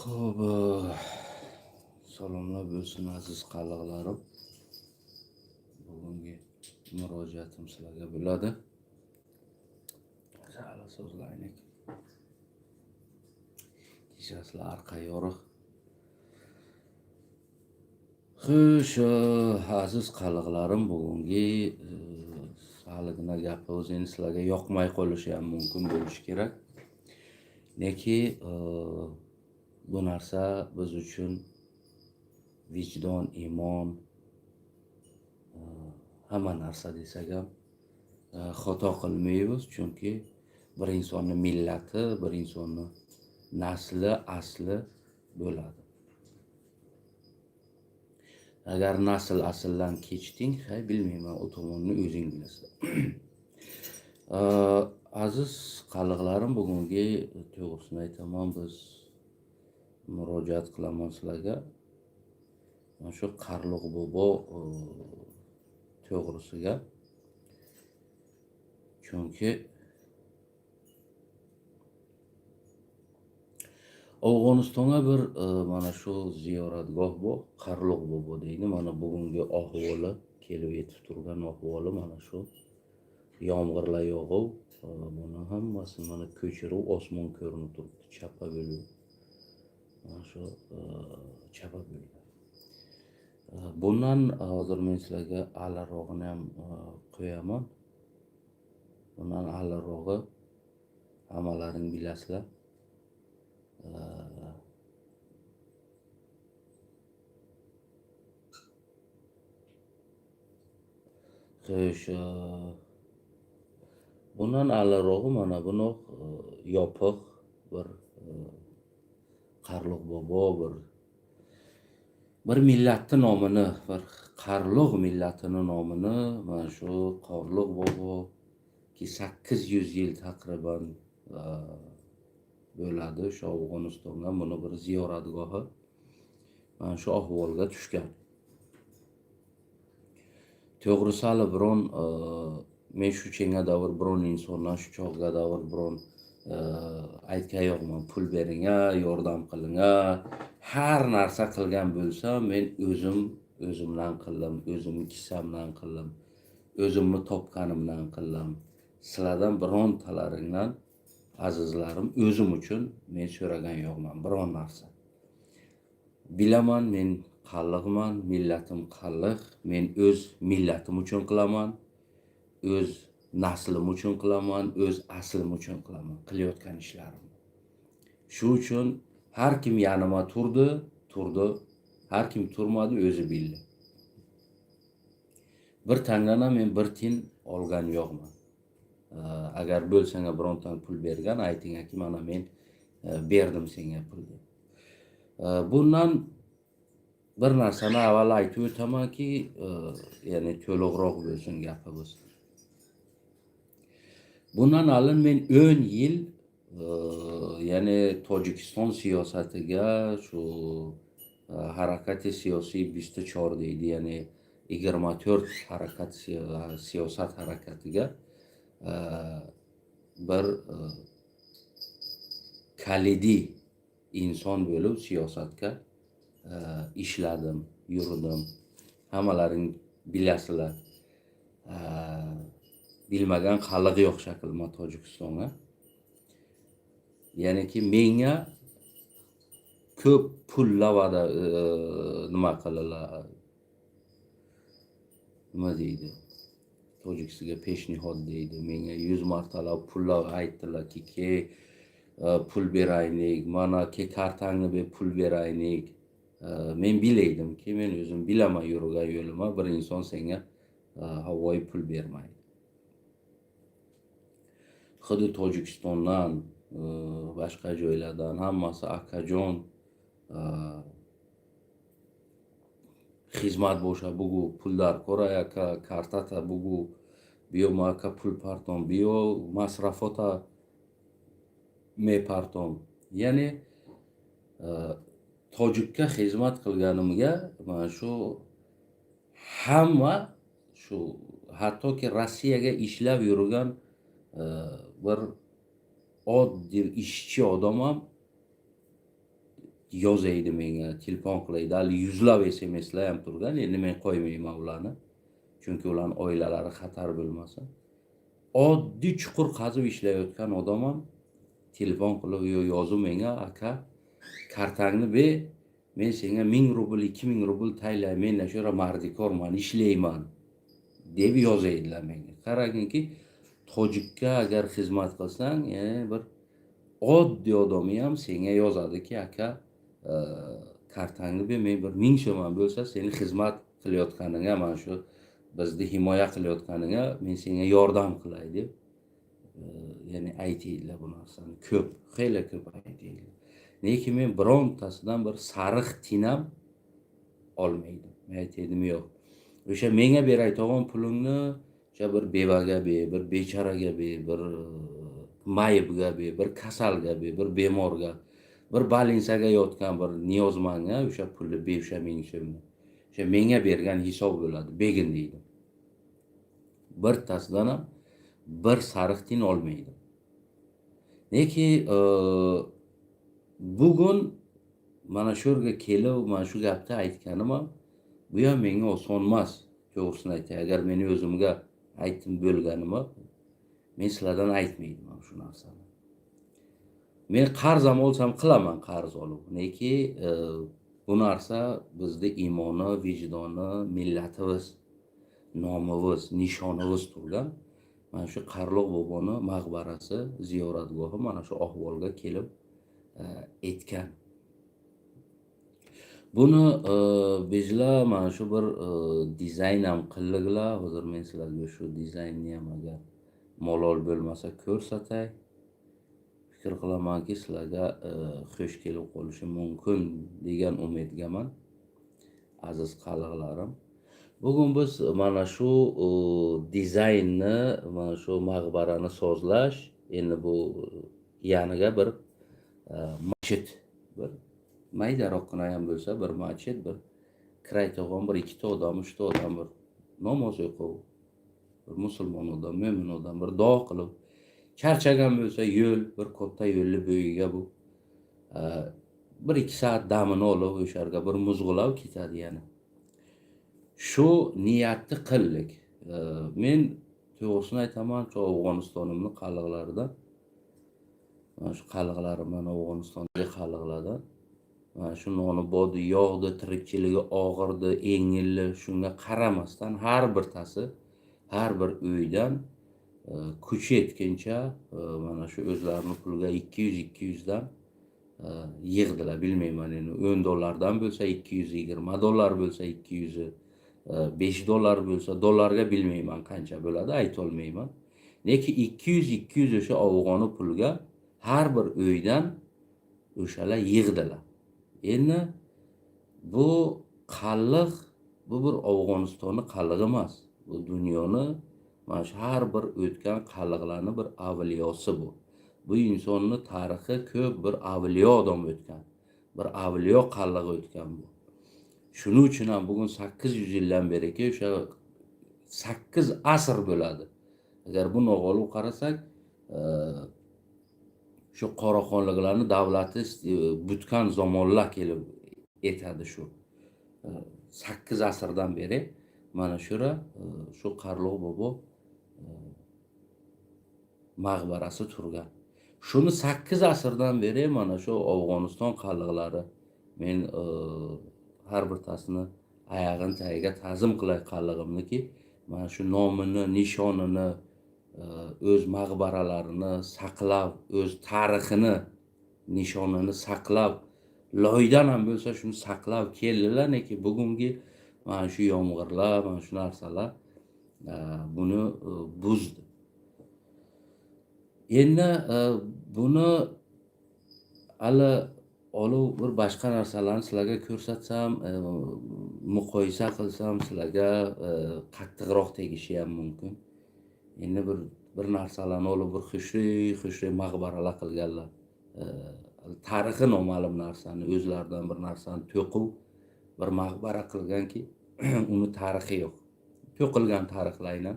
Xo'p, salomlar bo'lsin, aziz qalliqlarim. Bugungi murojaatim sizlarga bo'ladi. Sal so'zlaylik. Kechasizlar, arqa yorug'. Xo'sh, aziz qalliqlarim, bugungi saligina gapimiz endi sizlarga yoqmay qolishi ham mumkin bo'lishi kerak. Neki bu narsa biz uchun vijdon, iymon, hamma narsa desak ham xato qilmaymiz, chunki bir insonni millati, bir insonni nasli, asli bo'ladi. Agar nasl asldan kechding, hay, bilmayman, u tomonni o'zing bilasan. Aziz qalliqlarim, bugungi to'g'risini aytaman, biz murojaat qilaman sizlarga. Mana shu Qarliq bobo to'g'risiga. Chunki Afg'onistonga bir mana shu ziyoratgoh bor, Qarliq bobo deydi. Mana bugungi ahvoli, kelib yetib turgan ahvoli mana shu yomg'irlar yog'ib, buni hammasini mana ko'chirib, osmon ko'rinib turibdi, chapa bo'lib. Mana shu chapa bo'lgan. Bundan hozir men sizlarga alirog'ini ham qo'yaman. Bundan alirog'i hammalaring bilasizlar. Xo'sh, bundan alirog'i mana buni yopiq bir Qarliq bobo bir millatni nomini, bir Qarliq millatini nomini mana shu Qorliq bobo ki 800 yil taqriban bo'ladi o'sha Afg'onistonga buni bir ziyoratgohi mana shu ahvolga tushgan. To'g'risi hali biron men shu chenga davr biron insondan shu chog'ga davr biron aytgan yo'qman, pul bering a, yordam qiling a. Har narsa qilgan bo'lsam, men o'zim o'zimdan qildim, o'zimni kissamdan qildim, o'zimni topganimdan qildim. Sizlardan birontalaringdan, azizlarim, o'zim uchun men so'ragan yo'qman biron narsa. Bilaman, men qalliqman, millatim qalliq, men o'z millatim uchun qilaman, o'z naslim uchun qilaman, o'z aslim uchun qilaman qilayotgan ishlarimni. Shu uchun har kim yanıma turdi, turdi, har kim turmadi, o'zi bildi. Bir tangdan ham men bir tiyin olgan yo'qman. Agar bo'lsanga birontang pul bergan, aytingaki, mana men berdim senga pul deb. Bundan bir narsani avval aytib o'tamanki, ya'ni to'liqroq bo'lsin gapimiz. Bundan oldin men 10 yil ya'ni Tojikiston siyosatiga shu harakati siyosiy 24 deydi, ya'ni 24 harakat siyosat harakatiga bir kalidiy inson bo'lib siyosatga ishladim, yurdim. Hammalaring bilasizlar. Bilmagan xalq yo'q shakilma Tojikistonga. Ya'niki menga ko'p pullar va'da nima qildilar, nima deydi, tojikisiga peshnihod deydi. Menga 100 martalab pullar aytdilarki, ke pul beraylik, mana ke kartangni ber, pul beraylik. Men bilaydimki, men o'zim bilaman yurgan yo'limni, bir inson senga havoyi pul bermaydi. Xuddi Tojikistondan, boshqa joylardan hammasi akajon, xizmat боша бугу, пул даркор aka, картата бугу, биё ма ака пул партом, биё масрафота мепартом. Ya'ni tojikka xizmat qilganimga mana shu hamma shu hattoki Rossiyaga ishlab yurgan bir oddiy ishchi odam ham Yozaydi menga, telefon qilaydi. Hali yuzlab SMSlar ham turgan. Endi men qo'ymayman ularni, chunki ularni oilalari xatar bo'lmasin. Oddiy chuqur qazib ishlayotgan odam ham telefon qilib yo yozib menga: "Aka, kartangni ber, men senga 1000 rubl, 2000 rubl taylayman, men shu yerda mardikorman, ishlayman", deb yozaydilar menga. Qaraginki, tojikka agar xizmat qilsang, ya'ni bir oddiy odami ham senga yozadiki: "Aka, kartangni ber, men bir 1000 so'm ham bo'lsa, seni xizmat qilayotganingga, mana shu bizni himoya qilayotganingga men senga yordam qilay", deb ya'ni aytadilar. Bu narsani ko'p, xeyli ko'p aytadilar. Lekin men birontasidan bir sariq tiyin ham olmaydim. Men aytaydim: "Yo'q, o'sha menga berayotgan pulingni o'sha bir bevaga ber, bir bechoraga ber, bir mayibga ber, bir kasalga ber, bir bemorga, bir больница ga yotgan bir niyozmandga o'sha pulni ber, o'sha 1000 so'mni o'sha menga bergan hisob bo'ladi, begin", deydi. Birtasidan ham bir sariq tiyin olmaydi. Lekin bugun mana shu yerga kelib, mana shu gapni aytganim ham, bu ham menga oson emas, to'g'risini aytay. Agar meni o'zimga aytdim bo'lganimi, men sizlardan aytmaydim mana shu narsani. Men qarz ham olsam qilaman, qarz olib. Lekin bu narsa bizni iymoni, vijdoni, millatimiz, nomimiz, nishonimiz turgan mana shu Qarliq boboni maqbarasi, ziyoratgohi mana shu ahvolga kelib etgan. Buni bizlar mana shu bir dizayn ham qildilar. Hozir men sizlarga shu dizaynni ham, agar malol bo'lmasa, ko'rsatay. Fikr qilamanki, sizlarga xush kelib qolishi mumkin degan umiddaman, aziz qalliqlarim. Bugun biz mana shu dizaynni, mana shu maqbarani sozlash, endi bu yaniga bir machit, bir maydaroqgina ham bo'lsa, bir machit, bir kirayotgan bir ikkita odam, uchta odam bir namoz o'qib, bir musulmon odam, mo'min odam bir duo qilib charchagan bo'lsa, yo'l, bir katta yo'lni bo'yiga bu 1-2 soat damini olib, o'sha yerga bir muzg'ulab ketadi yana. Shu niyatni qildik. Men to'g'risini aytaman, shu Afg'onistonimni qalliqlaridan, mana shu qalliqlarim, mana Afg'onistondagi qalliqlardan, mana shu noni bodi yog'di, tirikchiligi og'irdi, engilli, shunga qaramasdan har birtasi har bir uydan kuchi yetguncha mana shu o'zlarini puliga 200 200dan yig'dilar. Bilmayman endi, 10 dollardan bo'lsa, 220 dollar bo'lsa, 205 dollar bo'lsa, dollarga bilmayman qancha bo'ladi, aytolmayman. Lekin 200 200 o'sha afg'oni pulga har bir uydan o'shalar yig'dilar. Endi bu qalliq, bu bir Afg'onistonni qallig'i emas, bu dunyoni mana shu har bir o'tgan qalliqlarni bir avliyosi bu. Bu insonni tarixi ko'p, bir avliyo odam o'tgan, bir avliyo qallig'i o'tgan bu. Shuning uchun ham bugun 800 yildan beriki, o'sha 8 asr bo'ladi agar buni olib qarasak, shu Qoraxonliklarni davlati butgan zamonlar kelib etadi. Shu 8 asrdan beri mana shura shu Qarliq bobo maqbarasi turgan. Shuni 8 asrdan beri mana shu Afg'oniston qalliqlari, men har birtasini oyog'ini tagiga ta'zim qilay qallig'imniki, mana shu nomini, nishonini, o'z maqbaralarini saqlab, o'z tarixini, nishonini saqlab, loydan ham bo'lsa shuni saqlab keldilar. Lekin bugungi mana shu yomg'irlar, mana shu narsalar buni buzdi. Endi buni hali olib bir boshqa narsalarni sizlarga ko'rsatsam, muqoyisa qilsam, sizlarga qattiqroq tegishi ham mumkin. Endi bir narsalarni olib, bir xushroq xushroq maqbaralar qilganlar, tarixi noma'lum narsani, o'zlaridan bir narsani to'qib, bir maqbara qilganki, uni tarixi yo'q, to'qilgan tarixlarni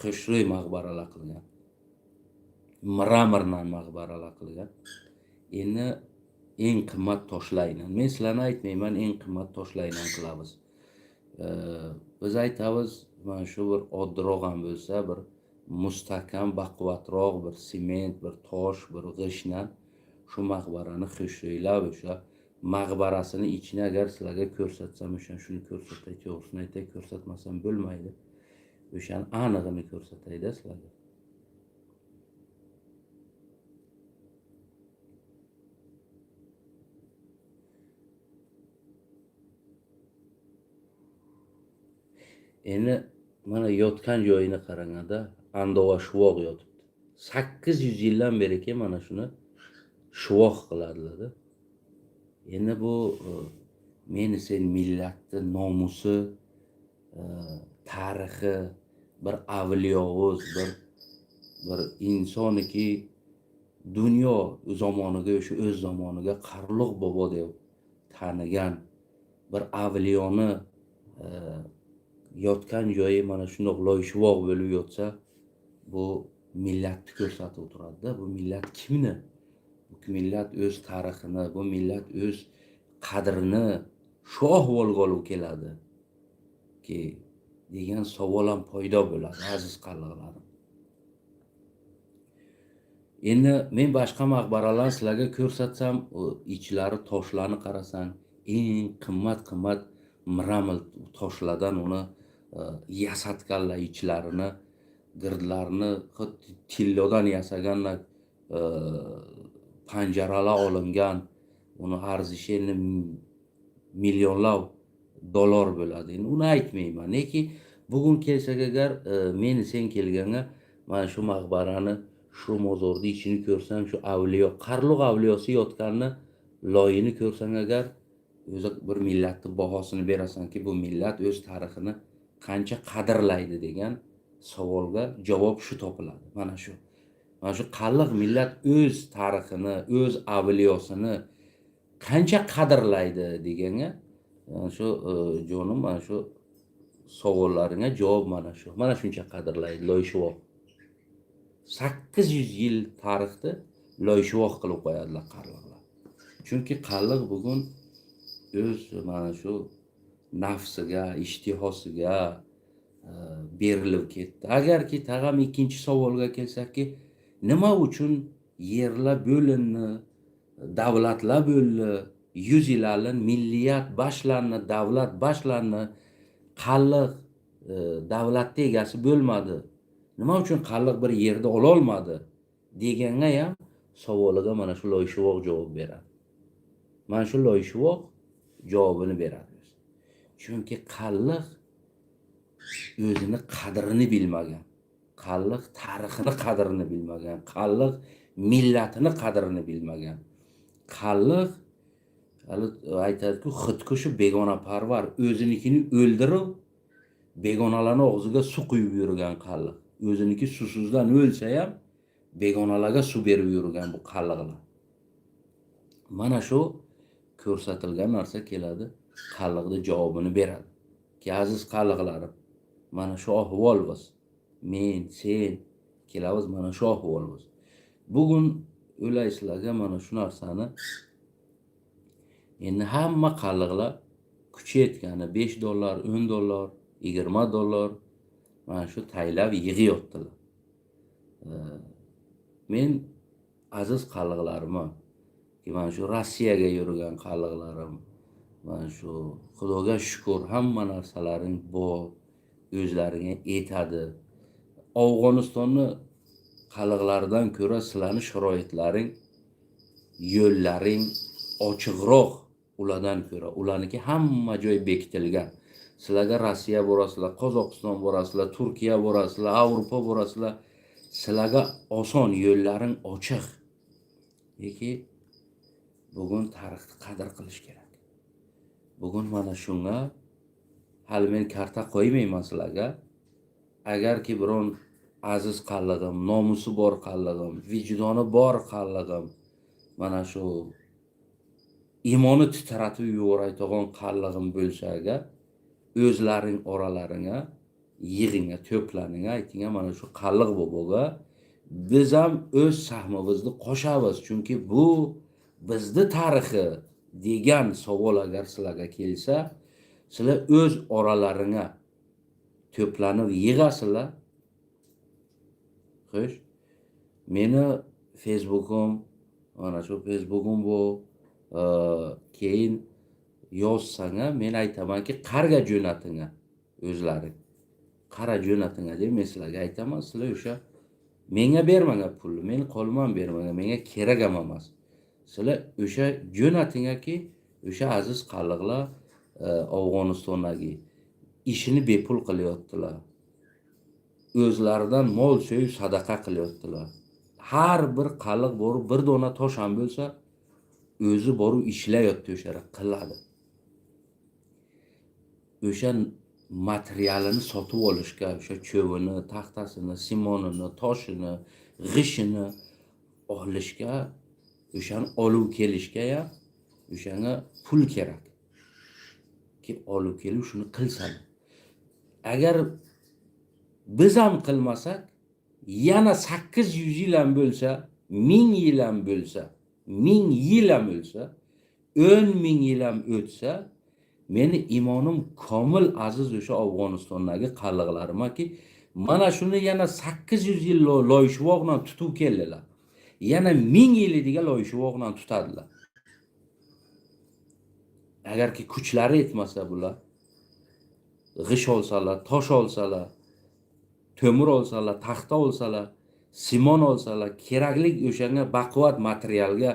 xushro'y maqbaralar qilgan, мрамор dan maqbaralar qilgan. Endi Eng qimmat toshlaynan. Men sizlarni aytmayman, eng qimmat toshlaynan qilamiz. Biz aytamiz, mana shu bir oddiyroq ham bo'lsa, bir mustahkam, baquvvatroq bir sement, bir tosh, bir g'ishtdan shu maqbarani xushlaylab, o'sha maqbarasini ichini agar sizlarga ko'rsatsam, o'sha shuni ko'rsatay, to'g'risini aytay, ko'rsatmasam bo'lmaydi. O'shani anig'ini ko'rsatayda sizlarga. Endi mana yotgan joyini qaranganda, andova shuvoq yotibdi. 800 yildan beri mana shuni shuvoq qiladilar. Endi bu meni sen millatni nomusi, tarixi, bir avliyomiz, bir insoniki dunyo zamoniga, o'sha o'z zamoniga Qarluq bobo deb tanigan bir avliyoni yotgan joyi mana shundoq loy-shuvoq bo'lib yotsa, bu millatni ko'rsatib o'tiradi-da. Bu millat kimni? Bu millat o'z tarixini, bu millat o'z qadrini shu ahvolga olib keladi ki degan savol ham paydo bo'ladi, aziz qalliqlarim. Endi men boshqa maqbaralarni sizlarga ko'rsatsam, ichlari toshlarni qarasang, eng qimmat mramor toshlardan uni yasatganlar, ichlarini, girdlarini xuddi tillodan yasaganlar, panjaralar olingan, uni arzishi endi millionlab dollar bo'ladi. Endi uni aytmayman. Lekin bugun kelsak agar, meni sen kelganga mana shu maqbarani, shu mozorni ichini ko'rsang, shu avliyo, Qarluq avliyosi yotganini loyini ko'rsang agar, o'zi bir millatni bahosini berasanki, bu millat o'z tarixini qancha qadrlaydi degan savolga javob shu topiladi. Mana shu. Mana shu qalliq millat o'z tarixini, o'z avliyosini qancha qadrlaydi deganga mana shu jonim, mana shu savollaringga javob mana shu. Mana shuncha qadrlaydi loy-shuvoq. 800 yil tarixni loy-shuvoq qilib qo'yadilar qalliqlar. Chunki qalliq bugun o'z mana shu nafsiga, ishtihosiga berilib ketdi. Agarki tag'am ikkinchi savolga kelsakki, nima uchun yerlar bo'lindi, davlatlar bo'ldi, 100 yil oldin milliyat boshlandi, davlat boshlandi, qalliq davlatni egasi bo'lmadi. Nima uchun qalliq bir yerda ololmadi deganga ham savoliga mana shu loy-shuvoq javob beradi. Mana shu loy-shuvoq javobini beradi. Chunki qalliq o'zini qadrini bilmagan, qalliq tarixini qadrini bilmagan, qalliq millatini qadrini bilmagan. Qalliq hali aytadi-ku, xudkushi begonaparvar, o'zinikini o'ldirib, begonalarning og'ziga suv quyib yurgan qalliq. O'ziniki suvsizdan o'lsa ham begonalarga suv berib yurgan bu qalliqlar. Mana shu ko'rsatilgan narsa keladi, qalliqni javobini beradi. Ki aziz qalliqlarim, mana shu ahvol biz. Men, sen kelamiz, mana shu ahvol biz. Bugun o'laysizlarga mana shu narsani endi hamma qalliqlar kuchi yetgani $5, $10, $20 mana shu taylab yig'yaptilar. Men aziz qalliqlarim, ki mana shu Rossiyaga yurgan qalliqlarim, mana shu Xudoga shukr hamma narsalaring bor, o'zlaringga yetadi. Afg'onistonni qalliqlaridan ko'ra sizlarning sharoitlaring, yo'llaring ochiqroq ulardan ko'ra. Ularniki hamma joy bekitilgan. Sizlarga Rossiya borasizlar, Qozog'iston borasizlar, Turkiya borasizlar, Yevropa borasizlar. Sizlarga oson, yo'llaring ochiq. Lekin bugun tarixni qadr qilish kerak. Bugun mana shunga hali men karta qo'ymayman sizlarga. Agarki biron aziz qallig'im, nomusi bor qallig'im, vijdoni bor qallig'im, mana shu iymoni titratib yuborayotgan qallig'im bo'lsa agar, o'zlaring oralaringga yig'inga, to'planing, aytingga mana shu qalliq boboga biz ham o'z sahmimizni qo'shamiz. Chunki bu Bizni tarixi degan savol agar sizlarga kelsa, sizlar o'z oralaringga to'planib yig'asizlar. Xo'sh, meni Facebookim, mana shu Facebookim bu, keyin yozsang, men aytamanki, qarga jo'nating o'zlaring. Qara jo'nating deb men sizlarga aytaman, sizlar o'sha menga bermanglar pulni, meni qo'limga ham bermanglar, menga kerak ham emas. Sizlar o'sha jo'natingki, o'sha aziz qalliqlar Afg'onistondagi ishini bepul qilyaptilar. O'zlaridan mol so'yib sadaqa qilyaptilar. Har bir qalliq borib bir dona tosh ham bo'lsa, o'zi borib ishlayapti, o'sha yerda qiladi. O'sha materialini sotib olishga, o'sha cho'vini, taxtasini, simonini, toshini, g'ishini olishga, o'shani olib kelishga ham o'shanga pul kerak. Ki olib kelib shuni qilsin. Agar biz ham qilmasak, yana 800 yil ham bo'lsa, 1000 yil ham bo'lsa, 1000 yil ham bo'lsa, 10 ming yil ham o'tsa, meni imonim komil aziz o'sha Afg'onistondagi qalliqlarimaki, mana shuni yana 800 yil loyishvoq bilan tutib keldilar. Yana 1000 yil loyishvoq bilan tutadilar. Agarki kuchlari yetmasa bular g'ish olsalar, tosh olsalar, temir olsalar, taxta olsalar, simon olsalar, kerakli o'shanga baquvvat materialga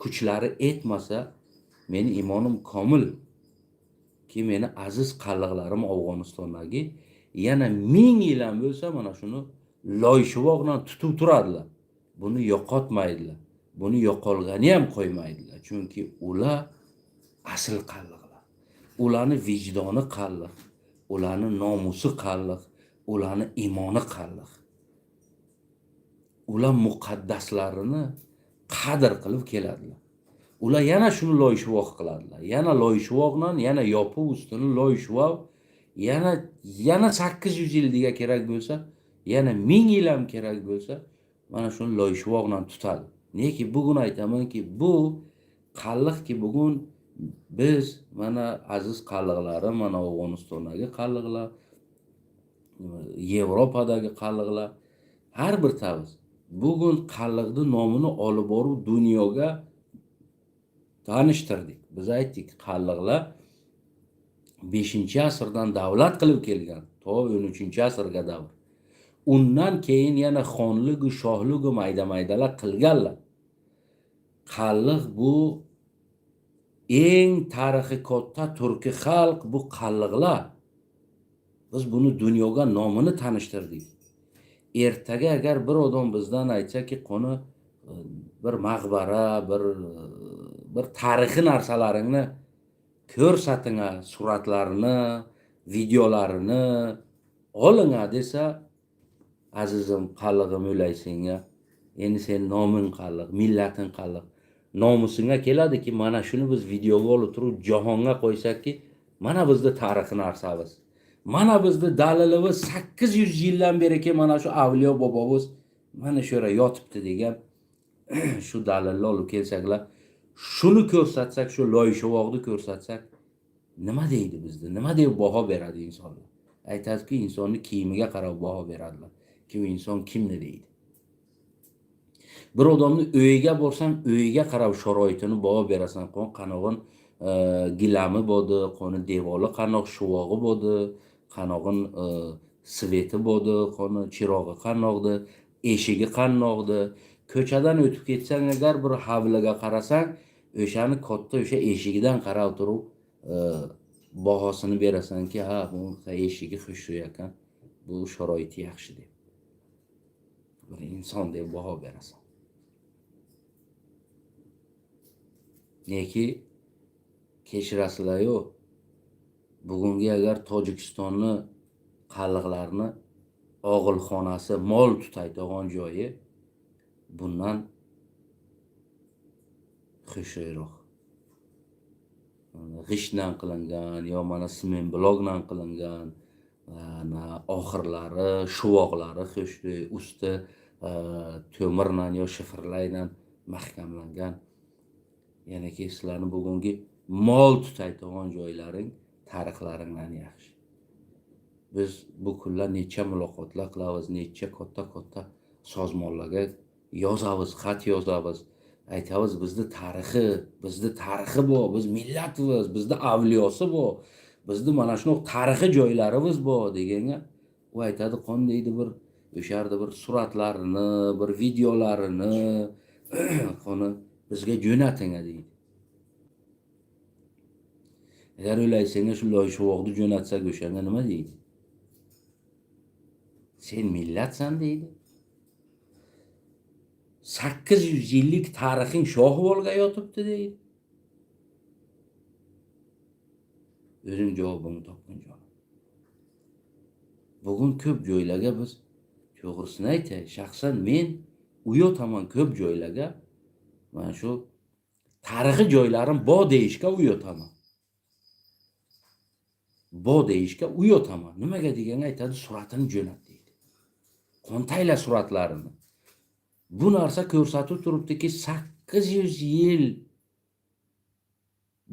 kuchlari yetmasa, meni imonim komil ki meni aziz qalliqlarim Afg'onistondagi yana 1000 yil ham bo'lsa mana shuni loyishvoq bilan tutib turadilar. Buni yo'qotmaydilar. Buni yo'qolgani ham qo'ymaydilar. Chunki ular asl qalliqlar. Ularni vijdoni qalliq, ularni nomusi qalliq, ularni iymoni qalliq. Ular muqaddaslarini qadr qilib keladilar. Ular yana shuni loyishvoq qiladilar. Yana loyishvoqdan yana yopib ustini loyishvoq, yana 800 yilga kerak bo'lsa, yana 1000 yil ham kerak bo'lsa, mana shuni loyishvoqdan tutadi. Neki bugun aytamanki, bu qalliqki bugun biz mana aziz qalliqlarim, mana Afg'onistondagi qalliqlar, Yevropadagi qalliqlar, har bir tavs bugun qalliqni nomini olib borib dunyoga tanishtirdik. Biz aytdik, qalliqlar 5-asrdan davlat qilib kelgan, to 13-asrga davr. Undan keyin yana xonligu, shohligu mayda-maydalar qilganlar. Qalliq bu eng tarixi katta turkiy xalq, bu qalliqlar. Biz buni dunyoga nomini tanishtirdik. Ertaga agar bir odam bizdan aytsaki, qoni bir maqbara, bir tarixiy narsalaringni ko'rsating, suratlarini, videolarini oling desa, azizim qallig'im o'laysenga, endi sen noming qalliq, millating qalliq, nomusingga keladiki, mana shuni biz videoga olib turib jahonga qo'ysakki, mana bizni tarixiy narsamiz, mana bizni dalilimiz 800 yildan beriki mana shu avliyo bobomiz mana shu yerda yotibdi degan shu dalilni olib kelsaklar, shuni ko'rsatsak, shu loyishuvoqni ko'rsatsak, nima deydi bizni, nima deb baho beradi insonlar? Aytadiki, insonni kiyimiga qarab baho beradilar ki, u inson kimni deydi. Bir odamni uyiga borsang, uyiga qarab sharoitini baho berasan. Qanog'in gilami bo'ldi, qoni devori qanoq, shuvog'i bo'ldi, qanog'in свет i bo'ldi, qoni chirog'i qanoqdi, eshigi qanoqdi. Ko'chadan o'tib ketsang, agar bir hovliga qarasang, o'shani katta o'sha eshigidan qarab turib bahosini berasanki, ha, bu eshigi xushro'y ekan, bu sharoiti yaxshi deb, bir inson deb baho berasan. Neki kechirasizlar-yu, bugungi agar Tojikistonni qalliqlarini og'ilxonasi, mol tutaydigan joyi bundan xushro'yroq. G'ishtdan qilingan yo mana sement blokdan qilingan, oxirlari, shuvoqlari xushro'y, usti to'mirdan yo shiferlaydan mahkamlangan. Ya'niki sizlarni bugungi mol tutaydigan joylaring tarixlaringdan yaxshi. Biz bu kunlar necha muloqotlar qilamiz, necha katta-katta sozmonlarga yozamiz, xat yozamiz, aytamiz bizni tarixi bor, biz millatmiz, bizni avliyosi bor, bizni mana shunaqa tarixiy joylarimiz bor deganga u aytadi, qandaydir bir o'sha yerda bir suratlarini, bir videolarini qoni bizga jo'nating deydi. Agar o'ylaysangiz shu Loyshuvoqni jo'natsak o'shanga nima deydi? Sen millatsan deydi. 800 yillik tarixing Shohvolga yotibdi deydi. O'zing javobingni topgin jonim. Bugun ko'p joylarga biz to'g'risini aytay, shaxsan men uyotaman ko'p joylarga mana shu tarixiy joylarim bor deyishga uyotaman. Bor deyishga uyotaman. Nimaga deganga aytadi, suratini jo'nat deydi. Qontayla suratlarini. Bu narsa ko'rsatib turibdiki, 800 yil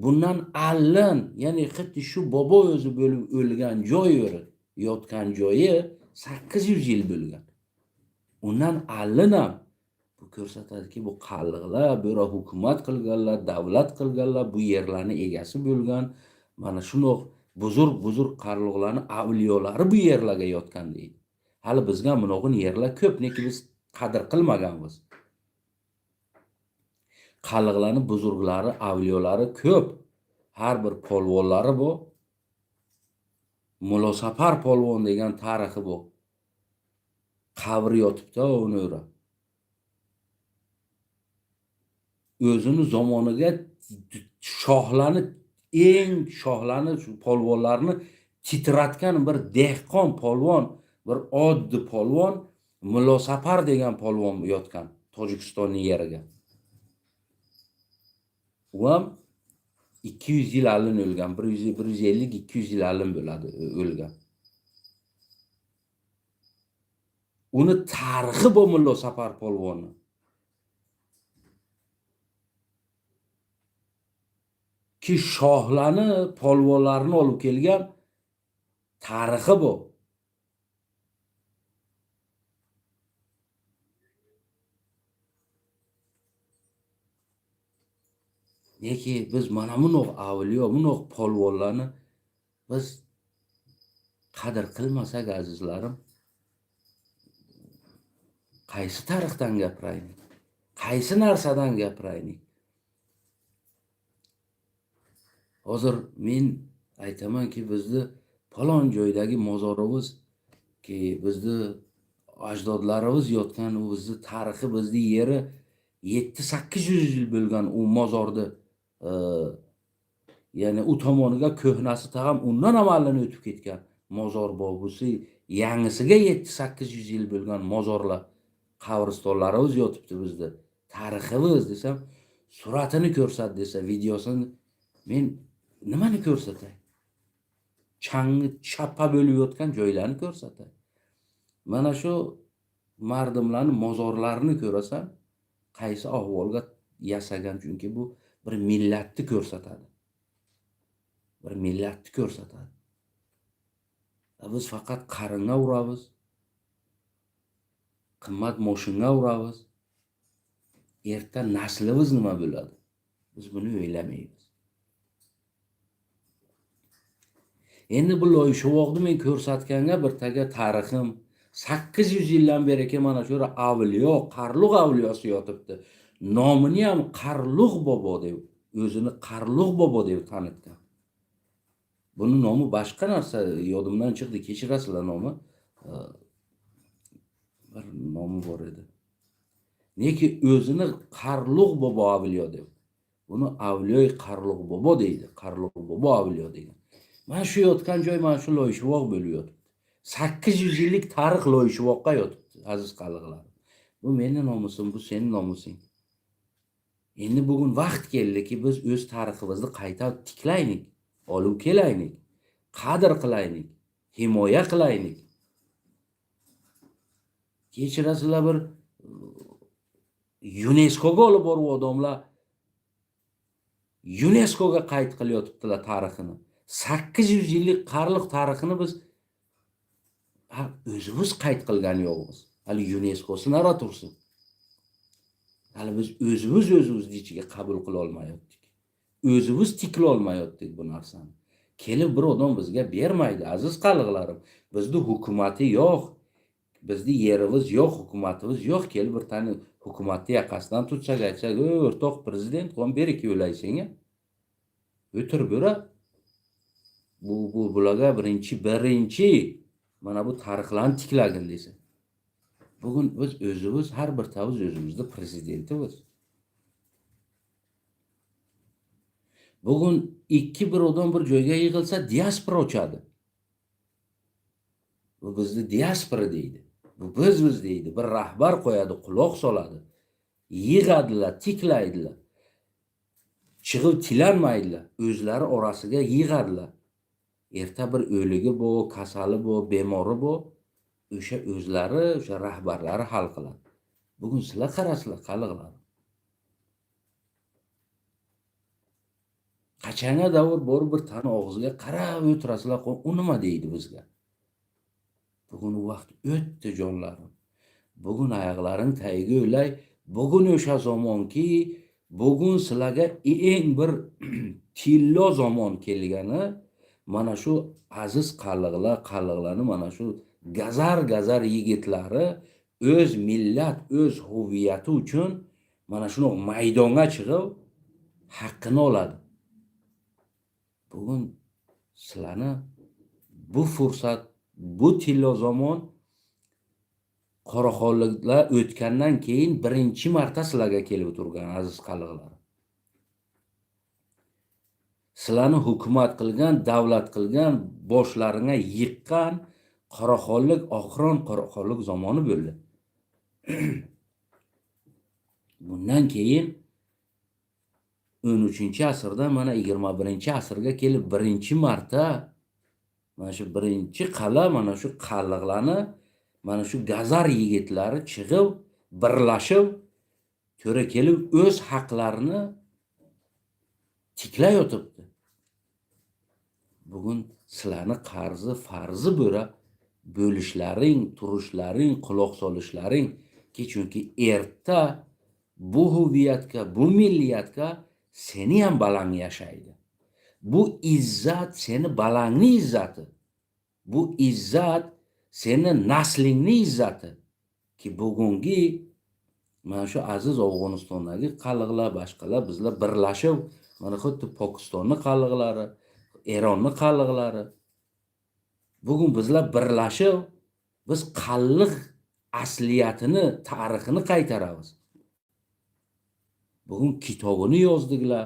bundan allin, ya'ni xuddi shu bobo o'zi bo'lib o'lgan joyi, yotgan joyi 800 yil bo'lgan. Undan allin ham bu ko'rsatadiki, bu qalliqlar, bu yerga hukumat qilganlar, davlat qilganlar, bu yerlarni egasi bo'lgan, mana shundoq buzurg-buzurg qalliqlarni avliyolari bu yerlarga yotgan deydi. Hali bizga bunog'in yerlar ko'p, lekin biz qadr qilmaganmiz. Qalliqlarni buzurglari, avliyolari ko'p. Har bir polvonlari bu. Mulosafar polvon degan tarixi bu. Qabri yotibdi uni o'ra. O'zini zamoniga shohlarni, eng shohlarni, shu polvonlarni titratgan bir dehqon polvon, bir oddiy polvon Mulosafar degan polvon yotgan Tojikistonning yeriga. U ham 200 yil oldin o'lgan, 150-200 yil oldin bo'ladi o'lgan. Uni tarixi bu Mulosafar polvonni. Ki shohlarni, polvonlarni olib kelgan tarixi bu. Lekin biz mana bunaqa avliyo, bunaqa polvonlarni biz qadr qilmasak, azizlarim, qaysi tarixdan gapiraylik? Qaysi narsadan gapiraylik? Hozir men aytamanki, bizni falon joydagi mozorimiz, ki bizni ajdodlarimiz yotgan, u bizni tarixi, bizni yeri 700-800 yil bo'lgan u mozorni, ya'ni u tomoniga ko'hnasi tag'am undan ham oldin o'tib ketgan mozor bobusi, yangisiga 700-800 yil bo'lgan mozorlar, qabristonlarimiz yotibdi bizda. Tariximiz desam, suratini ko'rsat desa, videosini men nimani ko'rsatay? Changni chappa bo'lib yotgan joylarni ko'rsatay. Mana shu mardimlarni mozorlarini ko'rasan, qaysi ahvolga yasagan, chunki bu bir millatni ko'rsatadi. Bir millatni ko'rsatadi. Biz faqat qaringa uramiz, qimmat moshinga uramiz. Erta naslimiz nima bo'ladi? Biz buni o'ylamaymiz. Endi bu Loyshuvoqni men ko'rsatganga bir taga tarixim 800 yildan beri mana shu avliyo, Qarluq avliyosi yotibdi. Nomini ham Qarluq bobo deb, o'zini Qarluq bobo deb tanitgan. Buni nomi boshqa narsa, yodimdan chiqdi, kechirasizlar nomi. Bir nomi bor edi. Neki o'zini Qarluq bobo avliyo deb. Buni avliyoy Qarluq bobo deydi. Qarluq bobo avliyo degan. Mana shu yotgan joy mana shu Loyshuvoq bo'lib yotibdi. 800 yillik tarix Loyshuvoqqa yotibdi, aziz qalliqlarim. Bu meni nomusim, bu sening nomusing. Endi bugun vaqt keldiki, biz o'z tariximizni qayta tiklaylik, olib kelaylik, qadr qilaylik, himoya qilaylik. Kechirasizlar, bir UNESCOga olib borib odamlar YUNESKOga qayd qilayotibdilar tarixini. 800 yillik Qarliq tarixini biz o'zimiz qayd qilgani yo'qmiz. Hali YUNESKOsi nara tursin. Hali biz o'zimiz o'zimizni ichiga qabul qila olmayotdik. O'zimiz tikla olmayotdik bu narsani. Kelib bir odam bizga bermaydi, aziz qalliqlarim. Bizni hukumati yo'q. Bizni yerimiz yo'q, hukumatimiz yo'q. Kelib bir tani hukumatni yaqasidan tutsak, aytsak, "Ey, o'rtoq prezident, qon beriki o'laysan." O'tirib bera. Bu bularga birinchi mana bu tarixlarni tiklagin desa. Bugun biz o'zimiz har bir tavuz o'zimizni prezidentimiz. Bugun ikki bir odam bir joyga yig'ilsa diaspora ochadi. Bu bizni diaspora deydi. Bu biz deydi. Bir rahbar qo'yadi, quloq soladi. Yig'adilar, tiklaydilar. Chiqib tilanmaydilar. O'zlari orasiga yig'adilar. Erta bir o'ligi bu, kasali bu, bemori bu, o'sha o'zlari, o'sha rahbarlari hal qiladi. Bugun sizlar qarasizlar, qalliqlar. Qachonga davr borib bir tani og'ziga qarab o'tirasizlar, u nima deydi bizga? Bugun u vaqt o'tdi jonlarim. Bugun oyoqlaring tagiga o'lay, bugun o'sha zamonki, bugun sizlarga eng bir tillo zamon kelgani mana shu aziz qalliqlar, qalliqlarni mana shu gazar-gazar yigitlari o'z millat, o'z huviyati uchun mana shuni maydonga chiqib haqqini oladi. Bugun sizlarni bu fursat, bu tillo zamon Qoraxonliklar o'tgandan keyin birinchi marta sizlarga kelib turgan aziz qalliqlar. Sizlarni hukumat qilgan, davlat qilgan, boshlaringga yiqqan Qoraxonlik oxiron Qoraxonlik zamoni bo'ldi. Bundan keyin 13-asrdan mana 21-asrga kelib birinchi marta mana shu birinchi qal'a, mana shu qalliqlarni, mana shu gazar yigitlari chiqib, birlashib, to'ra kelib o'z haqlarini tiklayotibdi. Bugun sizlarni qarzi, farzi bo'ra bo'lishlaring, turishlaring, quloq solishlaring ki chunki erta bu huviyatga, bu milliyatga seni ham balang yashaydi. Bu izzat seni balangni izzati. Bu izzat seni naslingni izzati. Ki bugungi mana shu aziz Afg'onistondagi qalliqlar, boshqalar bizlar birlashib, mana xuddi Pokistonni qalliqlari, Eronni qalliqlari. Bugun bizlar birlashib, biz qalliq asliyatini, tarixini qaytaramiz. Bugun kitobini yozdiklar.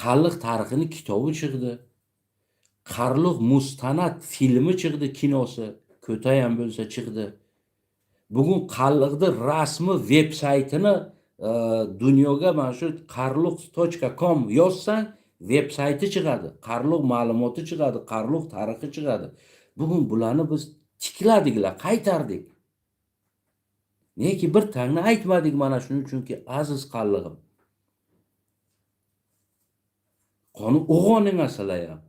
Qalliq tarixini kitobi chiqdi. Qarliq mustanad filmi chiqdi, kinosi, ko'tay ham bo'lsa chiqdi. Bugun Qalliqni rasmi veb saytini dunyoga mana shu qarliq.com yozsang, veb sayti chiqadi. Qarliq ma'lumoti chiqadi, Qarliq tarixi chiqadi. Bugun bularni biz tikladiklar, qaytardik. Neki bir tangni aytmadik mana shuning uchunki aziz qallig'im. Qoni uyg'oning sizlar ham.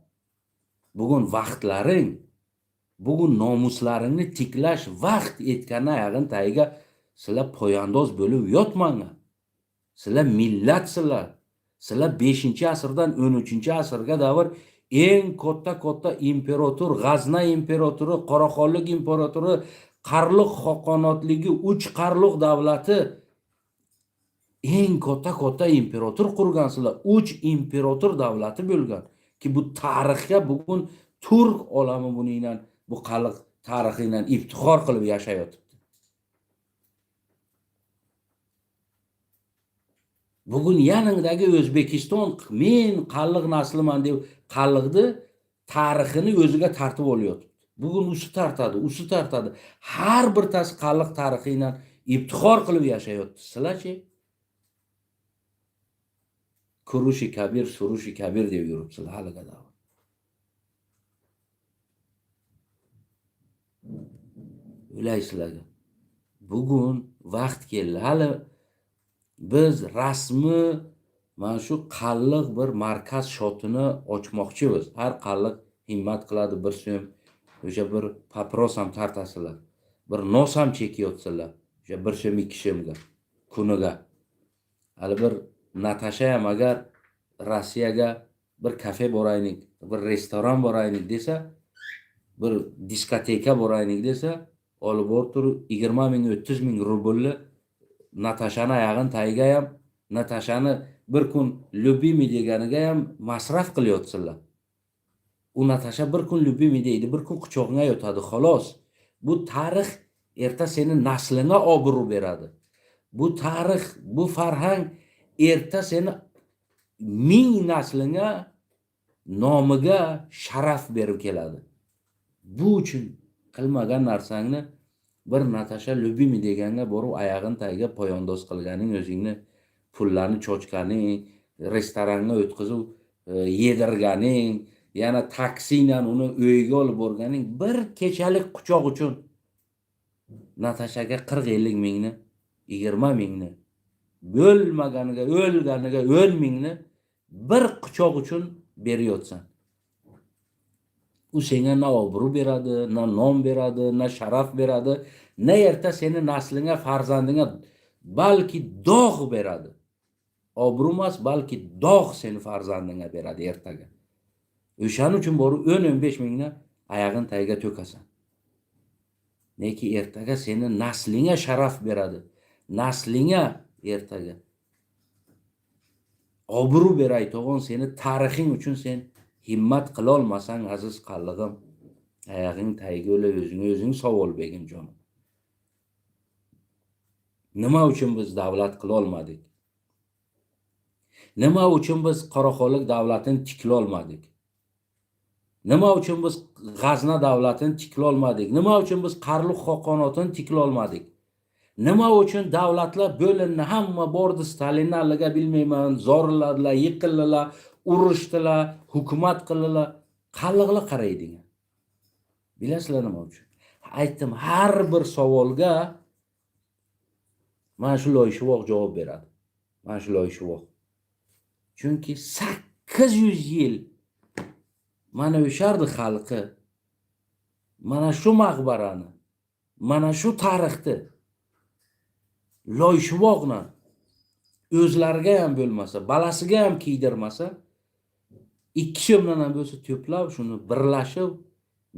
Bugun vaqtlaring, bugun nomuslaringni tiklash vaqt etgani oyog'in tagiga sizlar poyandoz bo'lib yotmanglar. Sizlar millatsizlar. Sizlar 5-asrdan 13-asrga davr eng katta imperator, G'azna imperatori, Qoraxonlik imperatori, Qarliq xoqonotligi, 3 Qarliq davlati eng katta imperator qurgansizlar. 3 imperator davlati bo'lgan ki bu tarixga bugun turk olami buningdan, bu qalliq tarixidan iftixor qilib yashayotibdi. Bugun yaningdagi O'zbekiston men qalliq nasliman deb qalliqni tarixini o'ziga tartib olyapti. Bugun usi tartadi, usi tartadi. Har birtasi qalliq tarixidan iftixor qilib yashayapti. Sizlarchi? Kurushi kabir, surushi kabir deb yuribsizlar haliga davr. O'laysizlarga. Bugun vaqt keldi. Hali Biz rasmi mana shu qalliq bir markaz shotini ochmoqchimiz. Har qalliq himmat qiladi bir so'm, o'sha bir papiros ham tortasizlar, bir nos ham chekayotsinlar, o'sha bir so'm ikki so'mga kuniga. Hali bir Natasha ham agar Rossiyaga bir kafe boraylik, bir restoran boraylik desa, bir diskoteka boraylik desa, olib borib turib 20 ming 30 ming rublni Natashani oyog'ini tagiga ham, Natashani bir kun любимый deganiga ham masraf qilyapsizlar. U Natasha bir kun любимый deydi, bir kun quchog'ingga yotadi, xolos. Bu tarix erta seni naslingga obro' beradi. Bu tarix, bu farhang erta seni ming naslingga nomiga sharaf berib keladi. Bu uchun qilmagan narsangni bir Natasha любимый deganga borib oyog'ini tagiga poyandoz qilganing, o'zingni pullarni chochganing, restoranga o'tkazib yedirganing, yana taksiydan uni uyiga olib borganing bir kechalik quchoq uchun Natashaga 40-50 mingni, 20 mingni, bo'lmaganiga, o'lganiga 10 mingni bir quchoq uchun berayotsan. U senga na obro' beradi, na nom beradi, na sharaf beradi, na erta seni naslingga, farzandingga, balki dog' beradi. Obro' emas, balki dog' seni farzandingga beradi ertaga. O'shaning uchun borib 10-15 mingni oyog'ini tagiga to'kasan. Neki ertaga seni naslingga sharaf beradi. Naslingga ertaga obro' berayotgan seni tarixing uchun sen himmat qilolmasang, aziz qallig'im, oyog'ing tagiga o'la, o'zingga o'zing savol bergin, jonim. Nima uchun biz davlat qilolmadik? Nima uchun biz Qoraxonlik davlatini tiklolmadik? Nima uchun biz G'azna davlatini tiklolmadik? Nima uchun biz Qarluq xoqonotini tiklolmadik? Nima uchun davlatlar bo'lindi, hamma bordi Stalinni alliga bilmayman, zorladilar, yiqildilar, urushdilar, hukumat qildilar. Qalliqlar qaraydigan. Bilasizlar nima uchun? Aytdim, har bir savolga mana shu Loyshuvoq javob beradi. Mana shu Loyshuvoq. Chunki 800 yil mana o'shardi xalqi mana shu maqbarani, mana shu tarixni Loyshuvoqni o'zlariga ham bo'lmasa, balasiga ham kiydirmasa, ikki so'mdan ham bo'lsa to'plab, shuni birlashib,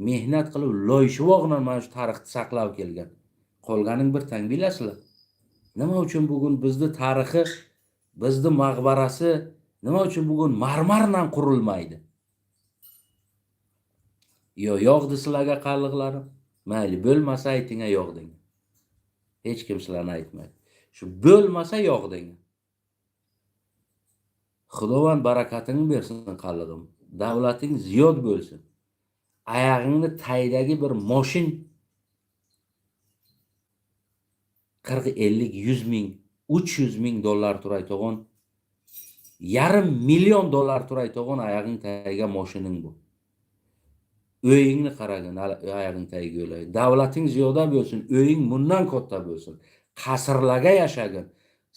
mehnat qilib, Loyshuvoqni mana shu tarixni saqlab kelgan. Qolganing bir tang bilasizlar. Nima uchun bugun bizni tarixi, bizni maqbarasi nima uchun bugun marmardan qurilmaydi? Yo yo'qdi sizlarga qalliqlarim. Mayli, bo'lmasa ayting, yo'q deng. Hech kim sizlarni aytmaydi. Shu bo'lmasa yo'q deng. Xudovand barakatini bersin qallig'im. Davlating ziyod bo'lsin. Oyog'ingni tagidagi bir moshin 40, 50, 100 ming, 300 ming dollar turayotgan, 500,000 dollar turayotgan oyog'ing tagiga moshining bu. Uyingni qaragin, oyog'ing tagiga o'lay. Davlating ziyoda bo'lsin, uying bundan katta bo'lsin. Qasrlarga yashagin.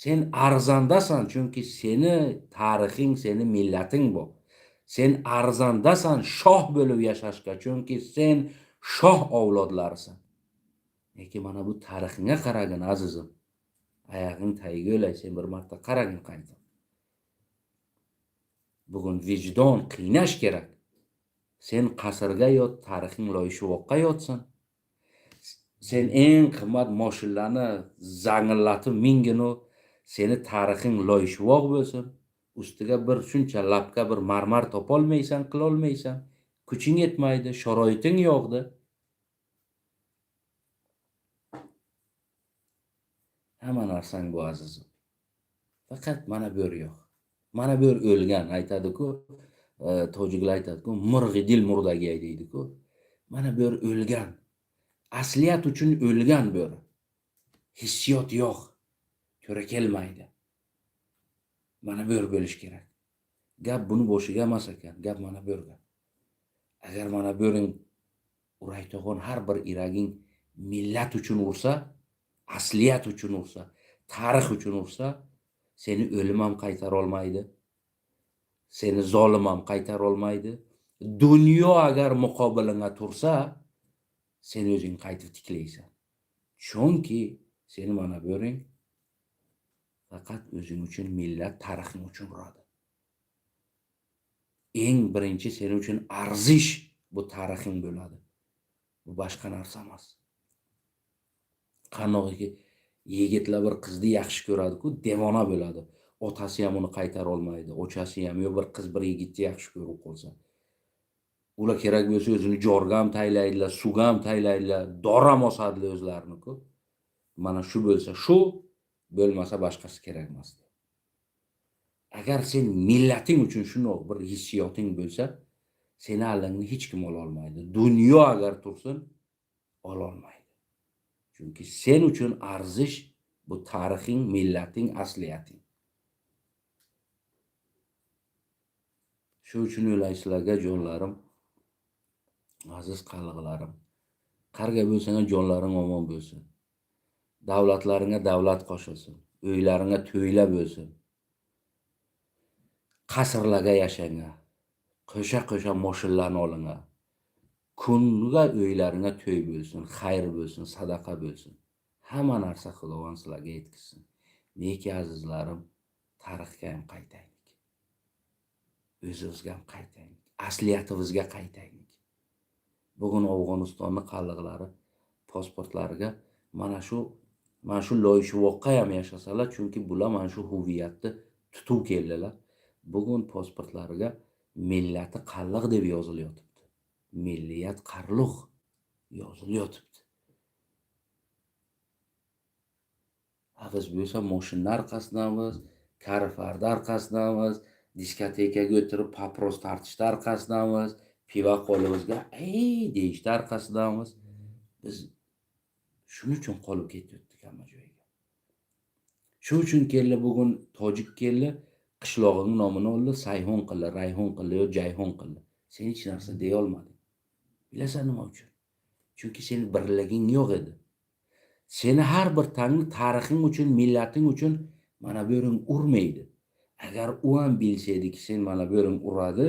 Sen arzandasan, chunki seni tarixing, seni millating bu. Sen arzandasan shoh bo'lib yashashga, chunki sen shoh avlodlarisan. Lekin mana bu tarixingga qaragin, azizim. Oyog'ing tagiga o'lay, sen bir marta qaragin qayta. Bugun vijdon qiynash kerak. Sen qasrga yot, tarixing Loyshuvoqqa yotsin. Sen eng qimmat moshinlarni zangillatib minginu, seni tarixing Loyshuvoq bo'lsin. Ustiga bir shuncha lapka bir marmar topolmaysan, qilolmaysan. Kuching yetmaydi, sharoiting yo'qdi. Hamma narsang bu, azizim. Faqat mana bu yo'q. Mana bu o'lgan aytadi-ku, tojiklar aytadi-ku, murg'i dil murdagay deydi-ku. Mana bu o'lgan. Asliyat uchun o'lgan bo'ri. Hissiyot yo'q. Ko'ra kelmaydi. Mana bu bo'lish kerak. Gap buni boshiga emas ekan, gap mana bu yerga. Agar mana bo'ring uraytog'on har bir iraging millat uchun ursa, asliyat uchun ursa, tarix uchun ursa, Seni o'lim ham qaytara olmaydi. Seni zolim ham qaytara olmaydi. Dunyo agar muqobilingga tursa, sen o'zing qaytib tiklaysan. Chunki seni mana bo'ring faqat o'zing uchun, millat tarixing uchun uradi. Eng birinchi sening uchun arzish bu tarixing bo'ladi. Bu boshqa narsa emas. Qandoqki yigitlar bir qizni yaxshi ko'radi-ku, devona bo'ladi. Otasi ham uni qaytara olmaydi, ochasi ham, yo bir qiz bir yigitni yaxshi ko'rib qolsa. Ular kerak bo'lsa o'zini jorga ham taylaydilar, suvga ham taylaydilar, dor ham osadilar o'zlarini-ku. Mana shu bo'lsa shu, bo'lmasa boshqasi kerak emas. Agar sen millating uchun shundoq bir hissiyoting bo'lsa, seni alingni hech kim ola olmaydi. Dunyo agar tursin, ola olmaydi. Chunki sen uchun arzish bu tarixing, millating, asliyating. Shu uchun o'ylaysizlarga jonlarim, aziz qallig'larim, qarga bo'lsang jonlaring omon bo'lsin. Davlatlaringga davlat qo'shilsin, uylaringga to'ylar bo'lsin. Qasrlarga yashanglar. Qo'sha-qo'sha moshinlarni olinglar. Kunga uylaringga to'y bo'lsin, xayr bo'lsin, sadaqa bo'lsin. Hamma narsa Xudovand sizlarga yetkazsin. Neki azizlarim, tarixga ham qaytaylik. O'zimizga ham qaytaylik. Asliyatimizga qaytaylik. Bugun Afg'onistonning qalliqlari pasportlariga mana shu loyshuvoqqa ham yashasalar, chunki bular mana shu huviyatni tutib keldilar. Bugun pasportlariga millati qalliq deb yozilyotibdi. Milliyat qarluq yozilyotibdi. Biz bo'lsa moshinni orqasidamiz, karfarni orqasidamiz, diskotekaga o'tirib papros tortishni orqasidamiz, piva qo'limizga ey deyishni orqasidamiz. Biz shuning uchun qolib ketdik hamma joyga. Shu uchun keldi bugun tojik keldi, qishlog'ing nomini oldi, Sayhun qildi, Rayhon qildi yo Jayhon qildi. Sen hech narsa deya olmading. Bilasan nima uchun? Chunki seni birliging yo'q edi. Seni har bir tangni tarixing uchun, millating uchun mana bu yering urmaydi. Agar u ham bilsa ediki, sen mana bu yering uradi,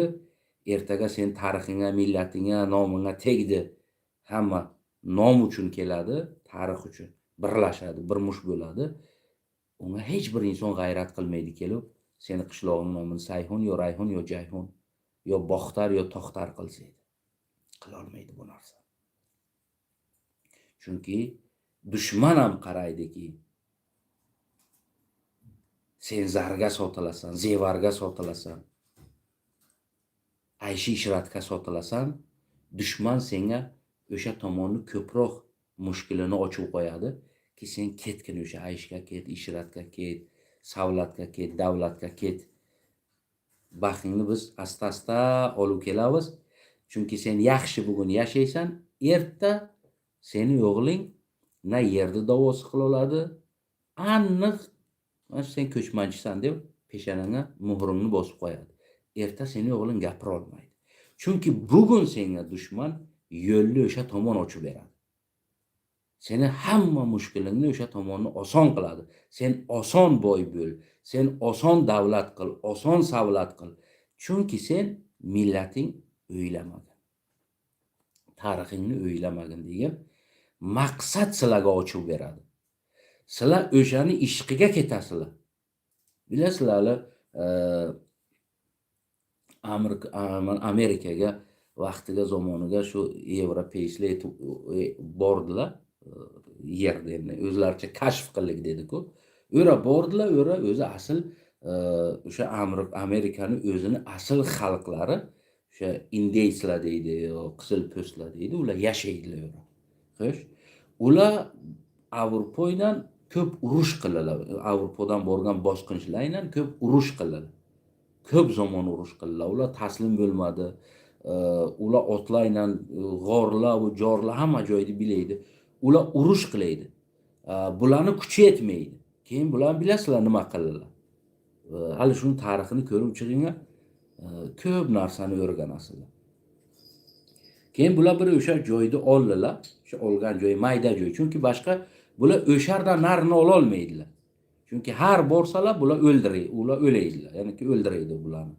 ertaga sen tarixingga, millatingga, nomingga tegdi. Hamma nom uchun keladi, tarix uchun birlashadi, bir mush bo'ladi. Unga hech bir inson g'ayrat qilmaydi kelib, seni qishlog'ing nomini Sayhun yo Rayhon yo Jayhun yo Boxtar yo Toxtar qilsa edi. Qila olmaydi bu narsa. Chunki dushman ham qaraydiki, sen zarga sotilasan, zevarga sotilasan, ayshi ishratga sotilasan, dushman senga o'sha tomonni ko'proq mushkulini ochib qo'yadi ki sen ketgin o'sha ayshga ket, ishratga ket, savlatga ket, davlatga ket. Baxtingni biz asta-asta olib kelamiz. Chunki sen yaxshi bugun yashaysan, erta seni o'g'ling na yerda davosi qila oladi, aniq mana sen ko'chmanchisan deb peshonangga muhringni bosib qo'yadi. Erta seni o'g'ling gapira olmaydi. Chunki bugun senga dushman yo'lni o'sha tomon ochib beradi. Seni hamma mushkulingni o'sha tomonni oson qiladi. Sen oson boy bo'l, sen oson davlat qil, oson savlat qil. Chunki sen millating o'ylamagin. Tarixingni o'ylamagin degan maqsad sizlarga ochib beradi. Sizlar o'shani ishqiga ketasizlar. Bilasizlar, Amerikaga vaqtiga zamoniga shu yevropeyslar bordilar. Yerni endi o'zlaricha kashf qildik dedi-ku. O'ra bordilar, o'ra o'zi asl o'sha Amerikani o'zini asl xalqlari o'sha indeyslar deydi, yo qizil po'stlar deydi, ular yashaydilar o'ra. Xo'sh, ular Yevropadan ko'p urush qildilar. Yevropadan borgan bosqinchilar bilan ko'p urush qildilar. Ko'p zamon urush qildilar. Ular taslim bo'lmadi. Ular otlar bilan g'orlar va jorlar hamma joyni bilaydi. Ular urush qilaydi. Bularni kuchi yetmaydi. Keyin bular bilasizlar nima qildilar. Hali shuni tarixini ko'rib chiqinglar, ko'p narsani o'rganasizlar. Keyin bular bir o'sha joyni oldilar. O'sha olgan joy mayda joy. Chunki boshqa bular o'shardan narini ola olmaydilar. Chunki har borsalar bular o'ldiray, ular o'laydilar, ya'niki o'ldiraydi bularni.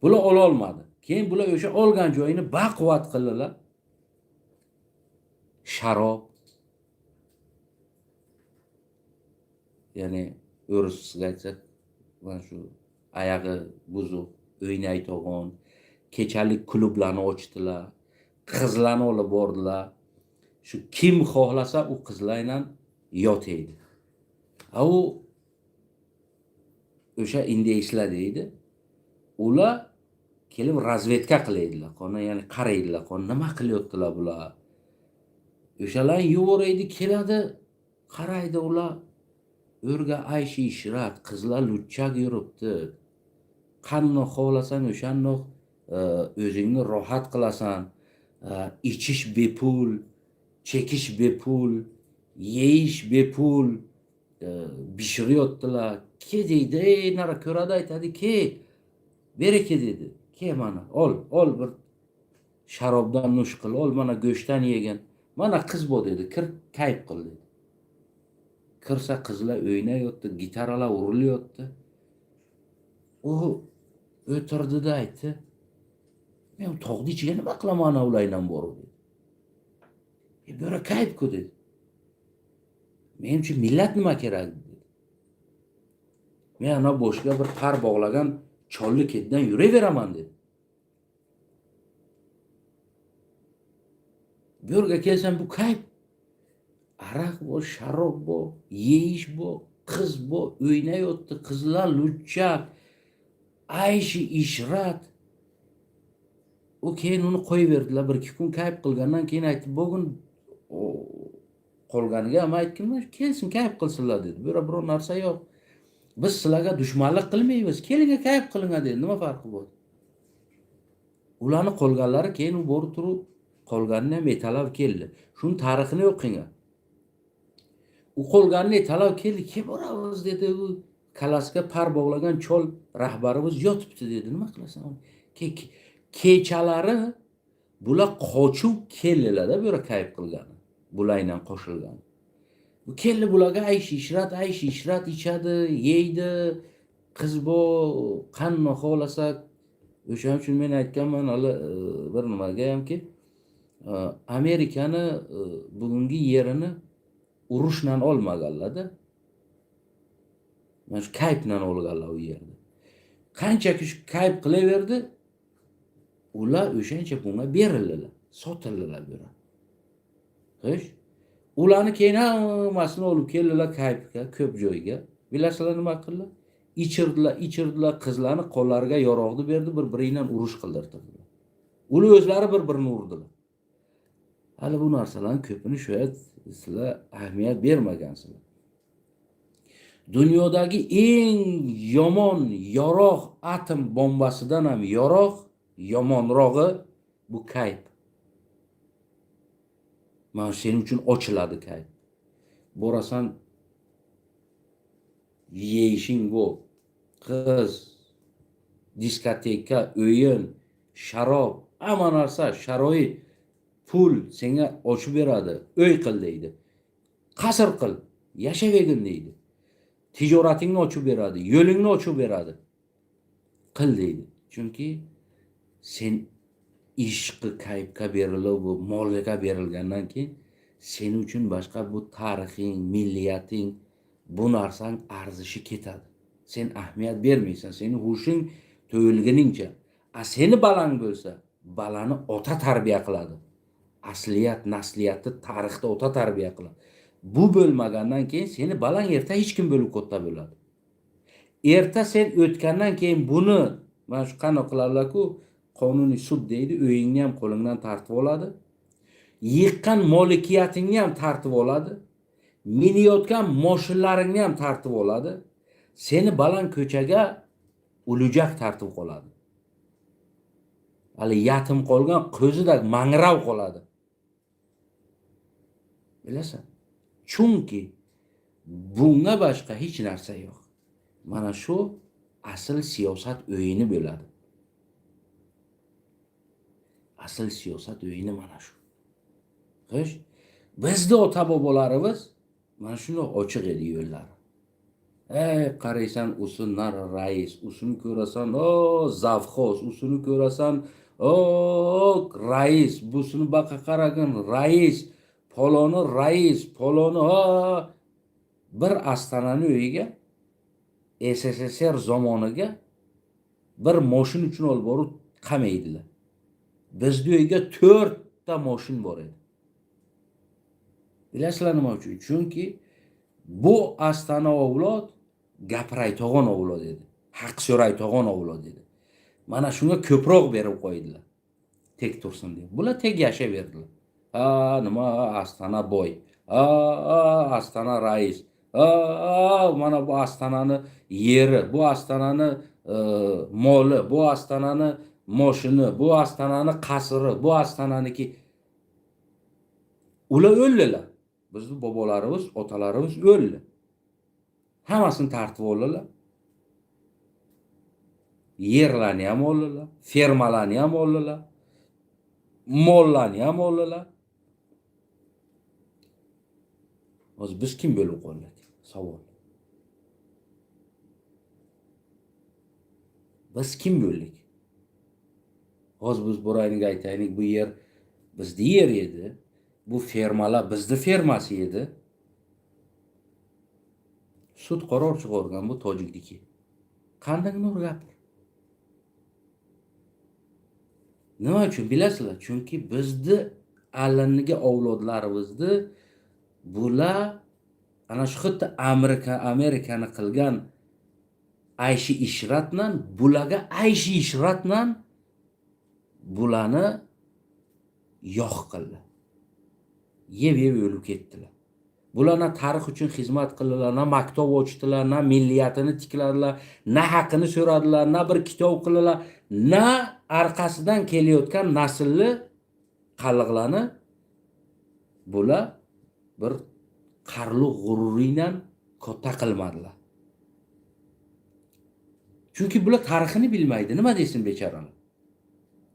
Bular ololmadi. Keyin bular o'sha olgan joyini baquvvat qildilar. Sharob, ya'ni o'risga aytsak, mana shu oyog'i buzuq, o'ynayotgan kechalik klublarni ochdilar, qizlarni olib bordilar. Shu kim xohlasa u qizlar bilan yotaydi. A u o'sha indeyslar deydi. Ular kelib razvedka qilaydilar, qani, ya'ni qaraydilar, qani nima qilyaptilar bular. O'shalar yuboraydi, keladi, qaraydi ular. O'rga ayshi ishrat, qizlar luchak yuribdi. Qandoq xohlasang o'shandoq o'zingni rohat qilasan. Ichish bepul, chekish bepul, yeyish bepul, pishiryaptilar. Ke deydi, ey nara ko'radi aytadi, ke, bereke dedi. Ke mana, ol, ol bir sharobdan nush qil, ol mana go'shtdan yegin. Mana qiz bu dedi, kir kayf qil dedi. Kirsa qizlar o'ynayotdi, gitaralar urilyapti. U o'tirdida aytdi, men tog'ni ichiga nima qilaman ana ular bilan borib dedi. Bu yerda kayf-ku dedi. Men uchun millat nima kerak dedi. Men ana boshga bir par bog'lagan cholli ketidan yuraveraman dedi. Bu yerga kelsam bu kayf. Aroq bu, sharob bu, yeyish bu, qiz bu, o'ynayotdi, qizlar luchak, ayshi ishrat. U keyin uni qo'yib berdilar. Bir ikki kun kayf qilgandan keyin aytdi, bugun qolganiga ham aytdim, kelsin kayf qilsinlar dedi. Bu yerda biror narsa yo'q. Biz sizlarga dushmanlik qilmaymiz. Kelinglar kayf qilinglar dedi. Nima farqi bor? Ularni qolganlari keyin u borib turib qolganini ham ertalab keldi. Shuni tarixini o'qinglar. U qolganini ertalab keldi. Kim boramiz dedi. U kalaska par bog'lagan chol rahbarimiz yotibdi dedi. Nima qilasan? Kechalari bular qochib keldilar-da bu yerga kayf qilgani. Bular bilan qo'shilgan. Bu keldi bularga aysh ishrat, aysh ishrat ichadi, yeydi. Qiz bu qanday xohlasa. O'shaning uchun men aytganman hali bir nimaga hamki, Amerikani bugungi yerini urushdan olmaganlar-da. Mana shu kayfdan olganlar u yerni. Qancha kishi kayf qilaverdi, ular o'shancha bunga berildilar, sotildilar bu yerga. Xo'sh, ularni keyin hammasini olib keldilar kayfga, ko'p joyga. Bilasizlar nima qildilar? Ichirdilar, ichirdilar, qizlarni qo'llariga yarog'ni berdi, bir-biri bilan urush qildirdilar. Ular o'zlari bir-birini urdilar. Hali bu narsalarning ko'pini shu sizlar ahamiyat bermagansizlar. Dunyodagi eng yomon yarog' atom bombasidan ham yarog' yomonrog'i bu kayf. Mana sening uchun ochiladi kayf. Borasan yeyishing bu. Qiz, diskoteka, o'yin, sharob, hamma narsa, sharoit, pul senga ochib beradi. Uy qil deydi. Qasr qil, yashavergin deydi. Tijoratingni ochib beradi, yo'lingni ochib beradi. Qil deydi. Chunki sen ishqi kayfga berilib, bu molga berilgandan keyin sening uchun boshqa bu tarixing, milliyating, bu narsang arzishi ketadi. Sen ahamiyat bermaysan, seni hushing to'yilguningcha. A seni balang bo'lsa, balani ota tarbiya qiladi. Asliyat, nasliyatni tarixda ota tarbiya qiladi. Bu bo'lmagandan keyin seni balang erta hech kim bo'lib katta bo'ladi. Erta sen o'tgandan keyin buni mana shu qanaqa qiladilar-ku, qonuniy sud deydi, uyingni ham qo'lingdan tortib oladi. Yiqqan molikiyatingni ham tortib oladi. Minayotgan moshinlaringni ham tortib oladi. Seni baland ko'chaga ulujak tortib qoladi. Hali yatim qolgan ko'zida mangrav qoladi. Bilasan? Chunki bunga boshqa hech narsa yo'q. Mana shu asl siyosat o'yini bo'ladi. Asl siyosat o'yini mana shu. Xo'sh, bizni ota bobolarimiz mana shunday ochiq edi yo'llari. Ey, qaraysan, usi rais, usini ko'rasan, o завхоз, usini ko'rasan, o rais, busini baqa qaragin, rais, paloni rais, paloni ha. Bir Astonani uyiga SSSR zamoniga bir moshin uchun olib borib qamaydilar. Bizni uyga 4 ta moshin bor edi. Bilasizlar nima uchun? Chunki bu Astana avlod gapiraytog'on avlod edi, haq so'raytog'on avlod edi. Mana shunga ko'proq berib qo'ydilar, tek tursin deb. Bular tek yashayverdilar. Ha, nima, Astana boy, ha, Astana rais, ha, mana bu Astonani yeri, bu Astonani moli, bu Astonani moshini, bu Astonani qasri, bu Astonaniki. Ular o'ldilar, bizni bobolarimiz, otalarimiz o'ldi, hammasini tortib oldilar, yerlarni ham oldilar, fermalarni ham oldilar, mollarni ham oldilar. Hozir biz kim bo'lib qoldik? Savol. Biz kim bo'ldik? Hozir biz boraylik, aytaylik, bu yer bizni yer edi, bu fermalar bizni fermasi edi. Sud qaror chiqargan, bu tojikniki. Qanday nur gapir? Nima uchun bilasizlar? Chunki bizni aliniga avlodlarimizni bular ana shu xuddi Amerikani qilgan ayshi ishratnan, bularga ayshi ishratnan bularni yo'q qildi. Yeb yeb o'lib ketdilar. Bular na tarix uchun xizmat qildilar, na maktab ochdilar, na milliyatini tikladilar, na haqini so'radilar, na bir kitob qildilar, na orqasidan kelayotgan naslni qalliqlarni bular bir qarluq g'ururiynan katta qilmadilar. Chunki bular tarixini bilmaydi. Nima desin bechoralar?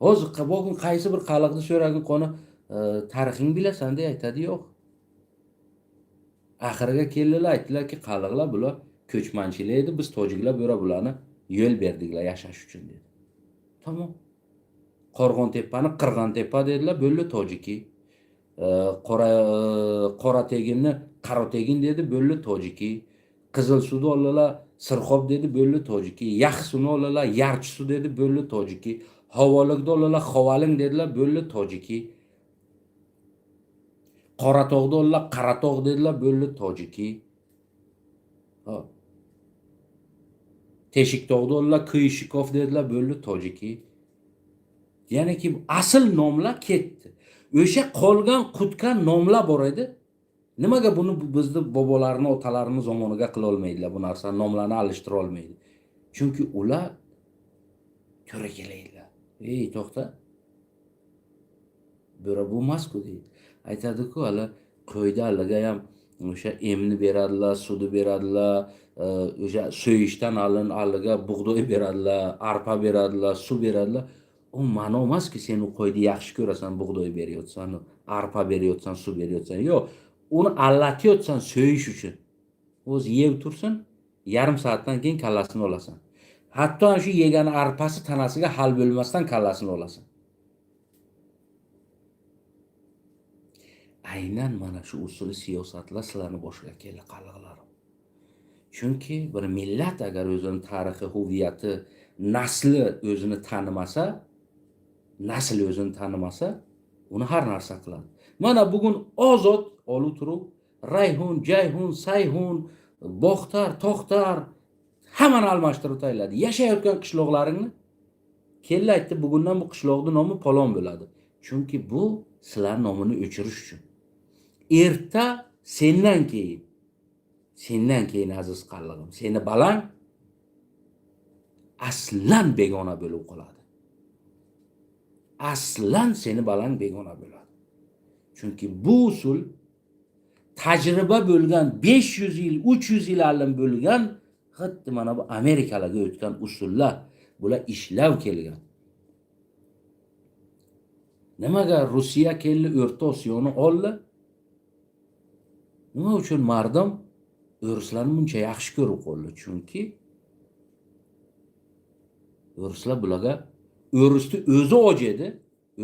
Hozir bugun qaysi bir qalliqni so'ragin, qoni tarixingni bilasan deb aytadi, yo'q. Oxiriga keldilar, aytdilarki, qalliqlar bular ko'chmanchilar edi, biz tojiklar bu bularni yo'l berdiklar yashash uchun dedi. Tamom. Qo'rg'ontepani Qirg'ontepa dedilar, bo'ldi tojiki. Qorateginni Qarategin dedi, bo'ldi tojiki. Qizil suvni oldilar, Sirxob dedi, bo'ldi tojiki. Yaxsuni oldilar, Yarchi suv dedi, bo'ldi tojiki. Havolikni oldilar, Xovaling dedilar, bo'ldi tojiki. Qoratog'ni oldilar, Qaratog' dedilar, bo'ldi tojiki. Teshiktog'ni oldilar, Kuyishikov dedilar, bo'ldi tojiki. Ya'niki asl nomlar ketdi. O'sha qolgan qutgan nomlar bor edi. Nimaga buni bizni bobolarni, otalarimiz zamoniga qila olmaydilar bu narsani, nomlarni alishtira olmaydi? Chunki ular ko'ra kelaydilar. Ey, to'xta. Bo'ra bu emas-ku deydi. Aytadi-ku, hali qo'yda haliga ham o'sha emni beradilar, suvni beradilar, o'sha so'yishdan oldin haliga bug'doy beradilar, arpa beradilar, suv beradilar. U ma'no emaski, sen u qo'yni yaxshi ko'rasan, bug'doy beryapsan, arpa beryapsan, suv beryapsan. Yo'q, uni allatayotsan so'yish uchun. O'zi yeb tursin, yarim soatdan keyin kallasini olasan. Hatto shu yegan arpasi tanasiga hal bo'lmasdan kallasini olasan. Aynan mana shu usuli siyosatlar sizlarni boshiga keldi, qalliqlarim. Chunki bir millat agar o'zini tarixi, huviyati, nasli o'zini tanimasa, nasl o'zini tanimasa, uni har narsa qiladi. Mana bugun ozod olib turib, Rayhun, Jayhun, Sayhun, Boxtar, To'xtar hammani almashtirib tashladi. Yashayotgan qishloqlaringni keldi aytdi, bugundan bu qishloqning nomi palon bo'ladi. Chunki bu sizlar nomini o'chirish uchun. Erta sendan keyin, sendan keyin aziz qallig'im, seni balang aslan begona bo'lib qoladi. Aslan seni balang begona bo'ladi. Chunki bu usul tajriba bo'lgan 500 yil, 300 yil oldin bo'lgan, xuddi mana bu Amerikalarga o'tgan usullar, bular ishlab kelgan. Nimaga Rossiya keldi, O'rta Osiyoni oldi? Nima uchun mardum O'rislarni buncha yaxshi ko'rib qoldi, chunki o'rislar bularga, o'risni o'zi och edi,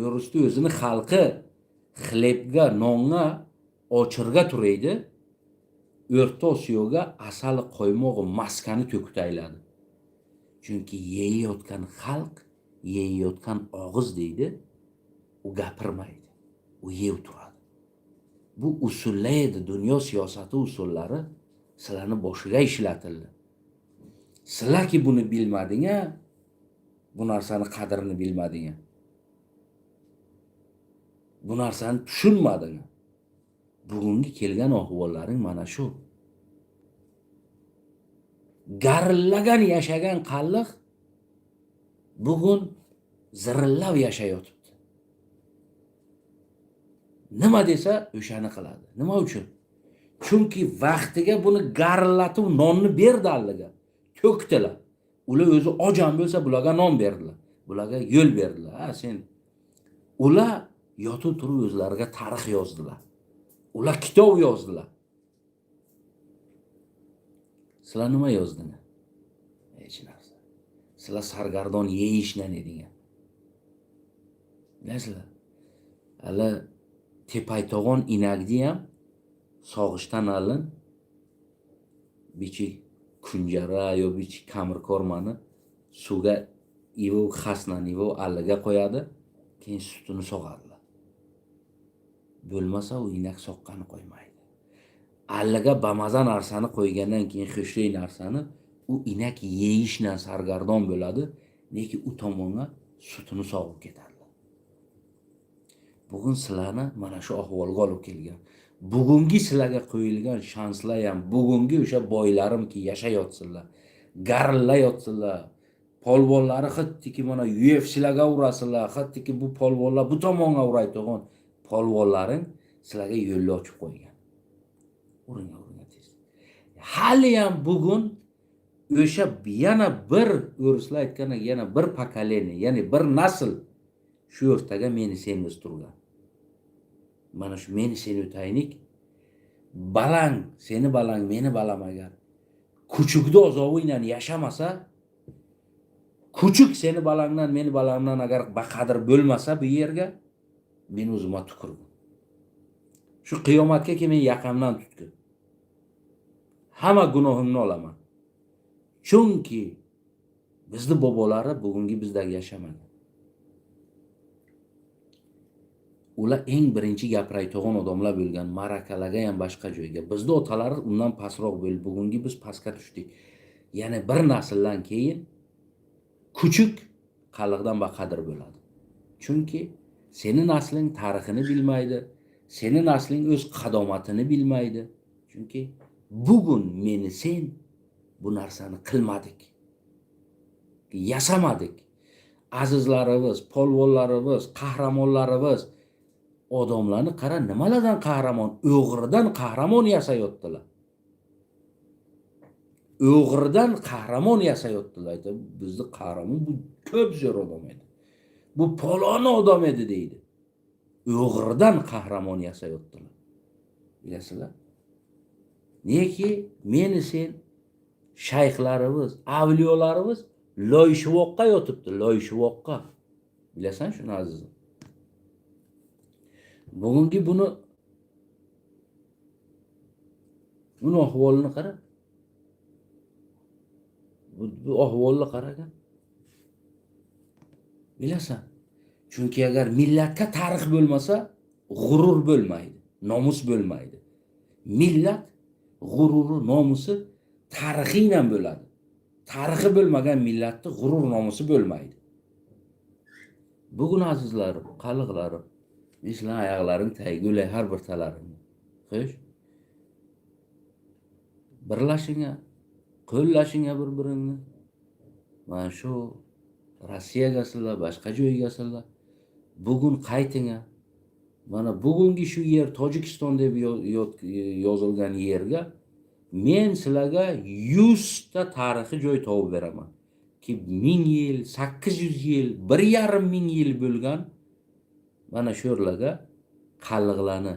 o'risni o'zini xalqi хлеб ga, nonga ochirga turaydi. O'rta Osiyoga asal, qoymog'i, maskani to'kib tayladi, chunki yeyayotgan xalq, yeyayotgan og'iz deydi, u gapirmaydi, u yeb turadi. Bu usullar edi, dunyo siyosati usullari sizlarni boshiga ishlatildi. Sizlarki buni bilmading a, bu narsani qadrini bilmading a, bu narsani tushunmading. Bugungi kelgan ahvollaring mana shu. Garillagan yashagan qalliq bugun zirillab yashayotibdi. Nima desa, o'shani qiladi. Nima uchun? Chunki vaqtiga buni garillatib nonni berdi, alliga to'kdilar. Ular o'zi och bo'lsa, bularga non berdilar, bularga yo'l berdilar. Ha, sen, ular yotib turib o'zlariga tarix yozdilar, ular kitob yozdilar. Sizlar nima yozdinglar? Hech narsa. Sizlar sargardon yeyishdan edinglar, bilasizlar. Hali tepaytog'on inakni ham sog'ishdan oldin bichi kunjara yo bichi kamirkormani suvga ivib, xasnan ivib, alliga qo'yadi, keyin sutini sog'adilar. Bo'lmasa, u inak soqqani qo'ymaydi. Alliga bamaza narsani qo'ygandan keyin, xushro'y narsani, u inak yeyishdan sargardon bo'ladi, lekin u tomonga sutini sog'ib ketadilar. Bugun sizlarni mana shu ahvolga olib kelgan, bugungi sizlarga qo'yilgan shanslar ham, bugungi o'sha boylarimki yashayotsinlar, garillayotsinlar, polvonlari xuddiki mana UFClarga urasizlar, xuddiki bu polvonlar bu tomonga urayotgan polvonlaring sizlarga yo'lni ochib qo'ygan. Uring, uring tez. Haliyam bugun o'sha yana bir, o'rislar aytganda, yana bir поколение, ya'ni bir nasl shu o'rtaga meni senimiz turgan. Mana shu meni seni o'taylik, balang, seni balang, meni balam agar kuchukni ozovi yashamasa, kuchuk seni balangdan, meni balamdan agar baqadr bo'lmasa, bu yerga men o'zimga tukurdim. Shu qiyomatga kelib men yaqamdan tutgin, hamma gunohimni olaman, chunki bizni bobolari bugungi bizdagi yashamagan. Ular eng birinchi gapirayotgan odamlar bo'lgan, ma'rakalarga ham, boshqa joyga. Bizni otalari undan pastroq bo'ldi, bugungi biz pastga tushdik. Yana bir nasldan keyin kuchuk qalliqdan baqadr bo'ladi, chunki seni nasling tarixini bilmaydi, seni nasling o'z qadomatini bilmaydi, chunki bugun meni sen bu narsani qilmadik, yasamadik. Azizlarimiz, polvonlarimiz, qahramonlarimiz, odamlarni qara, nimalardan qahramon, o'g'ridan qahramon yasayotdilar, o'g'ridan qahramon yasayotdilar. Aytadi, bizni qahramon bu ko'p zo'r odam edi, bu paloni odam edi deydi. O'g'ridan qahramon yasayotdilar, bilasizlar neki. Meni sen shayxlarimiz, avliyolarimiz loyshuvoqqa yotibdi, loyshuvoqqa, bilasan shuni, azizim. Bugungi buni ahvolini qara, bu ahvolni qaragan, bilasan. Chunki agar millatga tarix bo'lmasa, g'urur bo'lmaydi, nomus bo'lmaydi. Millat g'ururi, nomusi tarixiydan bo'ladi. Tarixi bo'lmagan millatni g'urur, nomusi bo'lmaydi. Bugun, azizlarim, qalliqlarim, men sizlarni oyoqlaring tagiga o'lay har bir talaringni. Xo'sh, birlashinglar, qo'llashinglar bir biringni. Mana shu Rossiyagasizlar, boshqa joygasizlar, bugun qaytinglar. Mana bugungi shu yer Tojikiston deb yozilgan yerga men sizlarga 100 ta tarixiy joy topib beraman ki, 1000 yil, 800 yil, 1500 yil bo'lgan mana shu yerlarga qalliqlarni.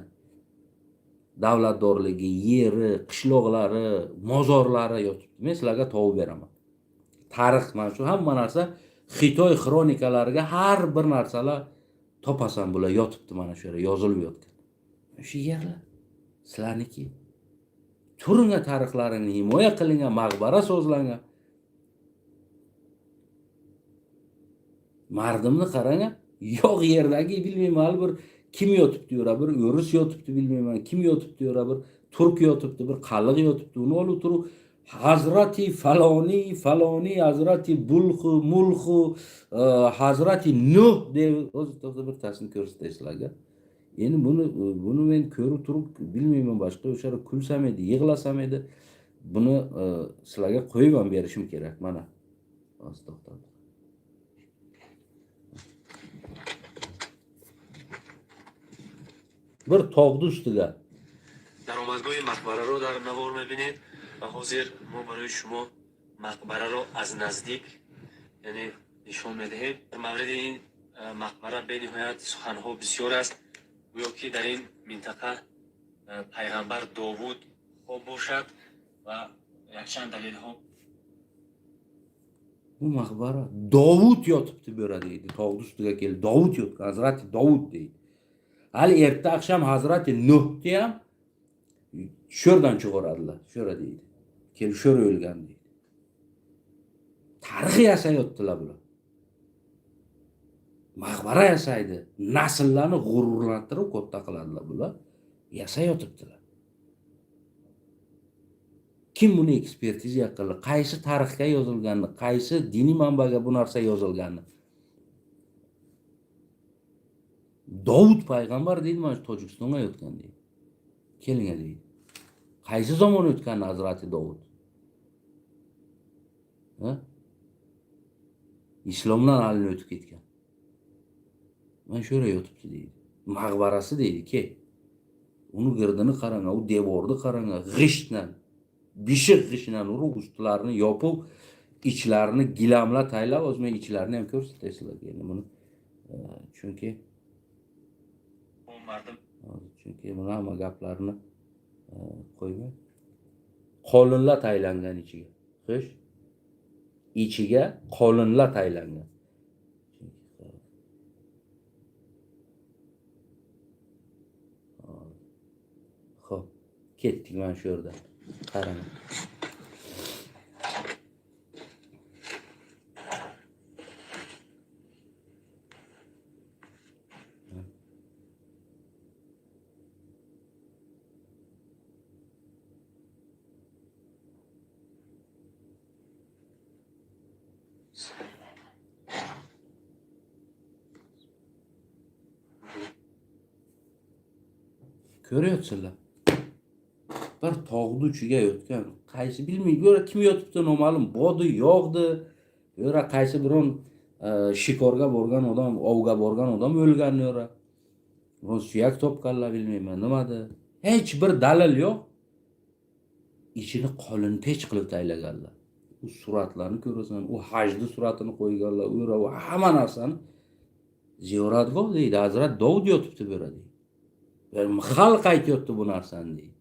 Davlatdorligi, yeri, qishloqlari, mozorlari yotibdi. Men sizlarga topib beraman. Tarix mana shu hamma narsa Xitoy xronikalariga har bir narsalar topasan, bular yotibdi mana shu yerda yozilib yotgan. Shu yerlar sizlarniki. Turinga, tarixlaringni himoya qilingan, maqbara sozlangan. Mardimni qarang, yo'q yerdagi bilmayman hali bir kim yotibdi yura, bir o'ris yotibdi, bilmayman kim yotibdi yura, bir turk yotibdi, bir qalliq yotibdi. Uni olib turib Hazrati faloniy faloniy, Hazrati bulxu mulxu, Hazrati Nuh deb o'zi. To'xta, bittasini ko'rsatay sizlarga. Endi buni men ko'rib turib bilmayman, boshqa o'sha kulsam edi, yig'lasam edi, buni sizlarga qo'yib ham berishim kerak. Mana hozir, to'xtab. Bir tog'ni ustiga. Даромадгоҳи мақбараро дар навор мебинед ва ҳозир мо барои шумо мақбараро аз наздик, яъне, нишон медиҳем. Дар мавриди ин мақбара бениҳоят суханҳо бисёр аст. Гӯё ки дар ин минтақа пайғамбар Довуд хоб бошад ва якчанд далелҳо. Bu maqbara Dovud yotibdi bu yerda deydi. Tog'ni ustiga kelib Dovud yotgan, Hazrati Dovud deydi. Hali erta oqshom Hazrati Nuhni ham shu yerdan chiqaradilar, shu yerda deydi, kelib shu yerda o'lgan deydi. Tarix yasayaptilar bular, maqbara yasaydi, nasllarni g'ururlantirib katta qiladilar. Bular yasayotibdilar. Kim buni ekspertiza qildi, qaysi tarixga yozilganini, qaysi diniy manbaga bu narsa yozilganini? Dovud payg'ambar deydi, mana shu Tojikistonga yotgan deydi. Keling deydi, qaysi zamon o'tgan Hazrati Dovud? Ha? Islomdan oldin o'tib ketgan, mana shu yerga yotibdi deydi, maqbarasi deydi. Ke, uni girdini qarang, u devorni qarang, g'ishtdan, bishiq g'ishtdan urib, ustlarini yopib, ichlarini gilamlar taylab. Hozir men ichlarini ham ko'rsatay sizlarga. Endi buni chunki мардум hozir, chunki buni hamma gaplarni qo'ymay, qolinlar taylangan ichiga. Xo'sh, ichiga qolinlar taylangan. Ho'p, ketdik. Mana shu yerda qarang. Ko'ryapsizlar, bir tog'ni uchiga yotgan, qaysi bilmayman, bu yerda kim yotibdi, noma'lum. Bodi yog'di bu yerda, qaysi biron shikorga borgan odam, ovga borgan odam o'lgan u yerda, biron suyak topganlar, bilmayman nimada, hech bir dalil yo'q. Ichini qolin pech qilib taylaganlar. U suratlarni ko'rasan, u hajni suratini qo'yganlar u yerga, u hamma narsani. Ziyoratgoh deydi, Hazrat Dovud yotibdi bu yerda deydi, xalq aytyapti bu narsani deydi.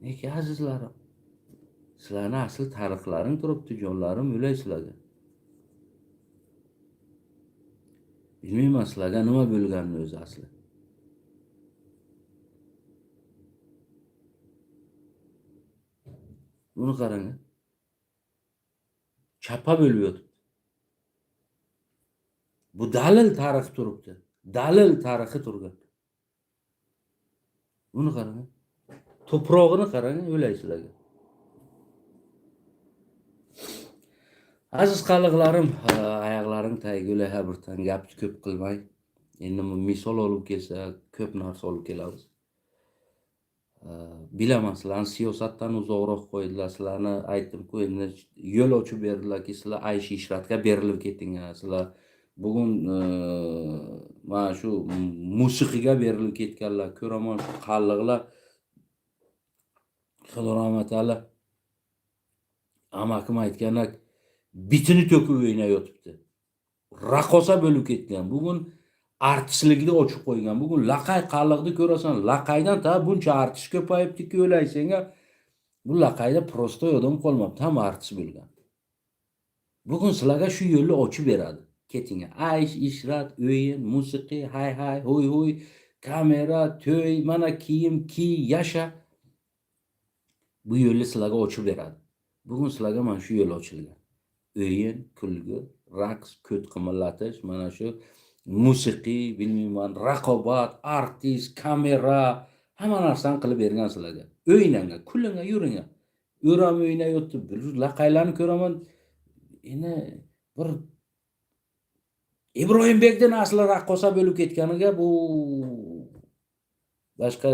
Lekin, azizlarim, sizlarni asl tarixlaring turibdi, jonlarim o'lay sizlarga. Bilmayman sizlarga nima bo'lganini o'zi asli. Buni qarang, chapa bo'lib yotibdi. Bu dalil, tarix turibdi, dalil, tarixi turgan. Buni qarang, tuprog'ini qarang, o'lay sizlarga. Aziz qalliqlarim, oyoqlaring tagiga o'lay. Har birdan gapni ko'p qilmay, endi misol olib kelsa, ko'p narsa olib kelamiz. Bilaman, sizlarni siyosatdan uzoqroq qo'ydilar, sizlarni, aytdimku, endi yo'l ochib berdilarki, sizlar aysh ishratga berilib ketinglar. Sizlar bugun mana shu musiqiga berilib ketganlar, ko'raman shu qalliqlar. Xudo rahmat, hali amakim aytgandek, bitini to'kib o'ynayotibdi, raqqosa bo'lib ketgan bugun. Artistlikni ochib qo'ygan. Bugun laqay qalliqni ko'rasan, laqaydan ta buncha artist ko'payibdiki, o'lay senga. Bu laqayda простой odam qolmabdi, hamma artist bo'lgan. Bugun sizlarga shu yo'lni ochib beradi. Keting, aysh ishrat, o'yin, musiqiy, hay hay, hoy hoy, kamera, to'y, mana kiyim kiy, yasha. Bu yo'lni sizlarga ochib beradi. Bugun sizlarga mana shu yo'l ochilgan: o'yin, kulgi, raqs, ko't qimillatish, mana shu musiqiy, bilmayman, raqobat, artist, kamera, hamma narsani qilib bergan sizlarga. O'ynanglar, kulinglar, yuringlar. O'ram o'ynayapti, laqaylarni ko'raman. Endi bir Ibrohimbekdan asli raqqosa bo'lib ketganiga bu boshqa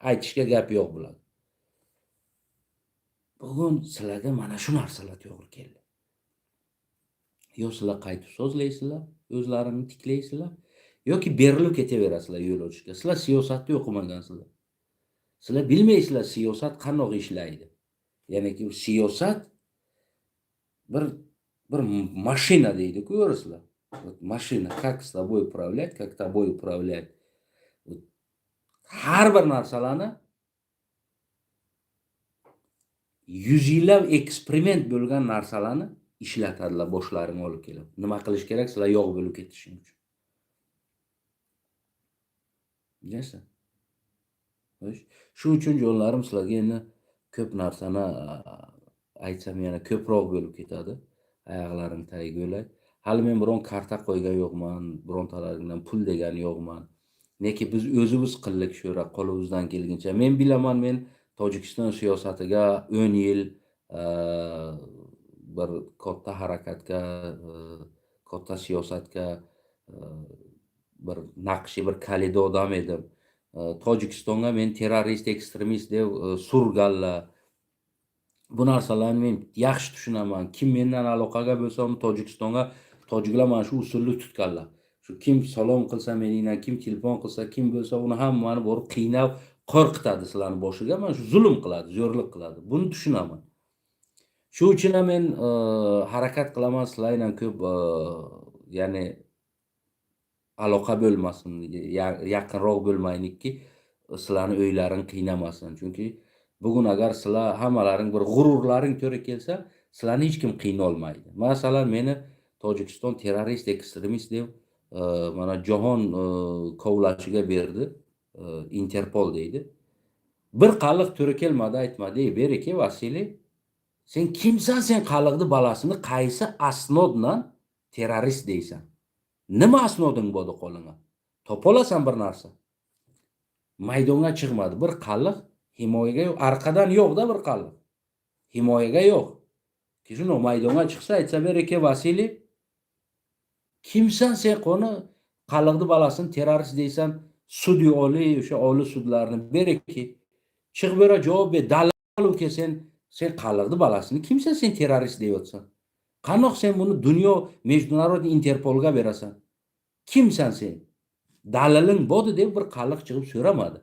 aytishga gap yo'q bo'ladi. Bugun sizlarga mana shu narsalar to'g'ri keldi. Yo sizlar qaytib so'zlaysizlar, o'zlaringni tiklaysizlar, yoki berilib ketaverasizlar yo'l ochishga. Sizlar siyosatni o'qimagansizlar. Sizlar bilmaysizlar siyosat qandoq ishlaydi. Ya'niki siyosat bir mashina deydi-ku o'rislar. Вот машина, как с тобой управлять, как тобой управлять. Вот har bir narsalarni 100 yillab eksperiment bo'lgan narsalarni ishlatadilar boshlaringga olib kelib. Nima qilish kerak sizlar yo'q bo'lib ketishing uchun. Bilasizlar? Xo'sh, shu uchun, jonlarim, sizlarga endi ko'p narsani aytsam, yana ko'proq bo'lib ketadi. Oyoqlaring tagiga o'lay. Hali men biron karta qo'ygan yo'qman, birontalaringdan pul degani yo'qman. Lekin biz o'zimiz qildik shu qo'limizdan kelguncha. Men bilaman, men Tojikiston siyosatiga 10 yil bir katta harakatga, katta siyosatga bir naqshi, bir kalida odam edim. Tojikistonga men terrorist, ekstremist deb surganlar. Bu narsalarni men yaxshi tushunaman. Kim mendan aloqaga bo'lsa, uni Tojikistonga, tojiklar mana shu usulni tutganlar. Shu kim salom qilsa meningdan, kim telefon qilsa, kim bo'lsa, uni hammani borib qiynab, qo'rqitadi sizlarni boshiga, mana shu zulm qiladi, zo'rlik qiladi. Buni tushunaman. Shu uchun ham men harakat qilaman sizlar bilan ko'p ya'ni aloqa bo'lmasin, yaqinroq bo'lmaylikki, sizlarni uylaring qiynamasin. Chunki bugun agar sizlar hammalaring bir g'ururlaring to'g'ri kelsa, sizlarni hech kim qiynolmaydi. Masalan, meni Tojikiston terrorist, ekstremist deb mana jahon kovlashiga berdi. Interpol deydi. Bir qalliq to'g'ri kelmadi, aytmadi: "Ey, beriki, Vasiliy, sen kimsan, sen qalliqni balasini qaysi asnoddan terrorist deysan? Nima asnoding bor qo'lingga? Topolasan bir narsa?" Maydonga chiqmadi. Bir qalliq himoyaga yo'q, arqadan yo'qda bir qalliq. Himoyaga yo'q. Shuni maydonga chiqsa, aytsa: "Beriki, Vasiliy, kimsan sen, qoni qalliqni balasini terrorist deysan? Sud oliy, o'sha oliy sudlarni beriki, chiqib bera, javob ber, dalil olib kel. Sen qalliqni balasini kimsan, sen terrorist deyapsan? Qandoq sen buni dunyo международный Interpolga berasan? Kimsan sen? Daliling bordi?" deb bir qalliq chiqib so'ramadi.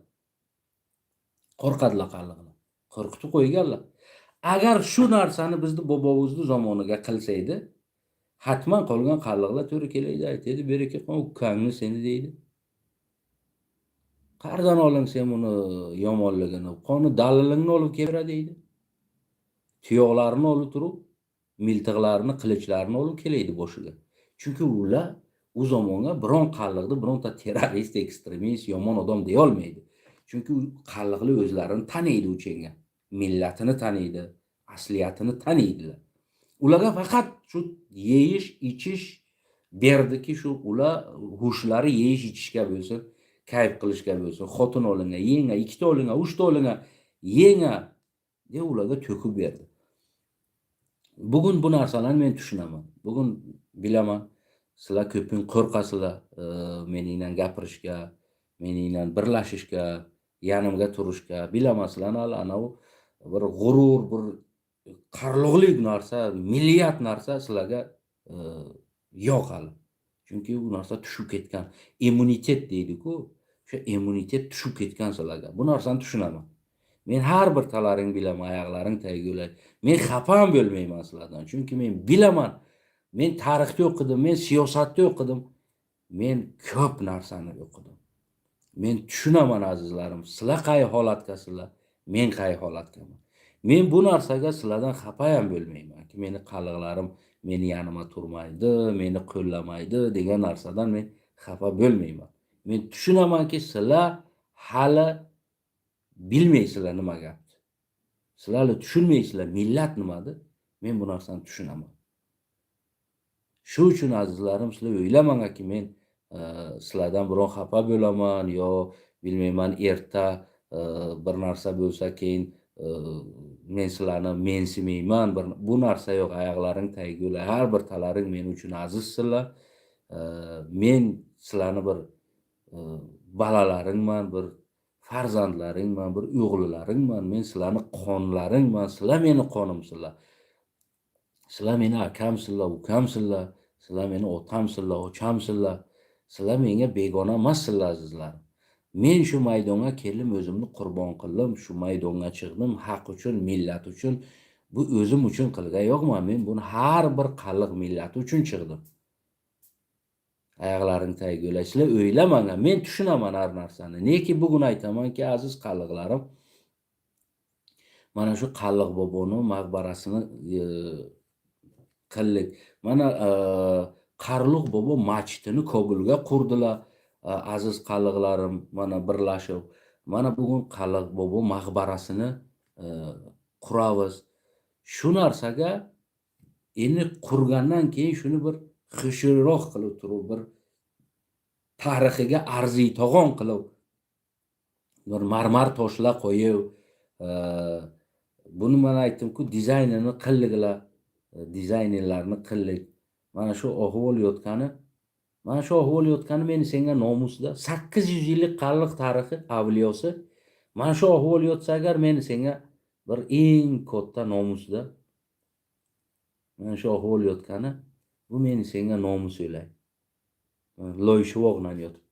Qo'rqadilar qalliqlar, qo'rqitib qo'yganlar. Agar shu narsani bizni bobomizni zamoniga qilsa edi, hatman qolgan qalliqlar to'g'ri keladi, aytadi: "Beraka, ukangni seni", deydi. "Qayerdan olding sen buni yomonligini? Qoni dalilingni olib kelra", deydi. Tuyoqlarini olib turib, miltiqlarini, qilinchlarini olib kelaydi boshiga. Chunki ular u zamonga biron qalliqni bironta terrorist, ekstremist, yomon odam deyolmaydi. Chunki u qalliqlar o'zlarini taniydi, uchenga millatini taniydi, asliyatini taniydilar. Ularga faqat shu yeyish, ichish berdiki, shu ular hushlari yeyish, ichishga bo'lsin, kayf qilishga bo'lsin. Xotin olingan, yenga, ikkita olingan, uchta olingan, yenga deb ularga to'kib berdi. Bugun bu narsalarni men tushunaman. Bugun bilaman, sizlar ko'ping qo'rqasizlar meningdan gapirishga, meningdan birlashishga, yanimga turishga. Bilaman, sizlarni hali anavi bir g'urur, bir qarloqlik narsa, milliyat narsa sizlarga yo'q hali. Chunki u narsa tushib ketgan. Immunitet deydiku, o'sha immunitet tushib ketgan sizlarga. Bu narsani tushunaman. Men har bir talaring bilaman, oyoqlaring tagiga o'lay. Men xafa ham bo'lmayman sizlardan, chunki men bilaman. Men tarixni o'qidim, men siyosatni o'qidim. Men ko'p narsani o'qidim. Men tushunaman, azizlarim, sizlar qay holatdasizlar, men qay holatdaman. Men bu narsaga sizlardan xafa ham bo'lmaymanki, meni qalliqlarim meni yonimda turmaydi, meni qo'llamaydi degan narsadan men xafa bo'lmayman. Men tushunamanki, sizlar hali bilmaysizlar nima gapni. Sizlar hali tushunmaysizlar millat nimadir. Men bu narsani tushunaman. Shu uchun, azizlarim, sizlar o'ylamangki, men sizlardan biron xafa bo'laman yo bilmayman, erta bir narsa bo'lsa, keyin men sizlarni mensimayman. Bir bu narsa yo'q. Oyoqlaring tagiga o'lay, har bir talaring men uchun azizsizlar. Men sizlarni bir bolalaringman, bir farzandlaringman, bir o'g'lilaringman. Men sizlarni qonlaringman, sizlar meni qonimsizlar. Sizlar meni akamsizlar, ukamsizlar, sizlar meni otamsizlar, ochamsizlar. Sizlar menga begona emassizlar, azizlarim. Men shu maydonga keldim, o'zimni qurbon qildim, shu maydonga chiqdim haq uchun, millat uchun. Bu o'zim uchun qilgan yo'qman, men buni har bir qalliq millati uchun chiqdim. Oyoqlaring tagiga o'lay. Sizlar o'ylamanglar, men tushunaman har narsani. Neki bugun aytamanki, aziz qalliqlarim, mana shu Qalliq boboni maqbarasini qildik. Mana Qarluq bobo masjidini Kobulga qurdilar. Aziz qalliqlarim, mana birlashib, mana bugun Qalliq bobo maqbarasini quramiz. Shu narsaga endi qurgandan keyin shuni bir xushroq qilib turib, bir tarixiga arziyto'g'on qilib, bir marmar toshlar qo'yib, buni mana aytdimku, dizaynini qildilar, dizaynerlarni qildik. Mana shu ahvol yotgani, mana shu ahvol yotgani meni senga nomusda 800 yillik qalliq tarixi avliyosi. Mana shu ahvol yotsa agar, meni senga bir eng katta nomusda. Mana shu ahvol yotgani, bu meni senga nomus o'ylay. Loy shuvoqdan yotib.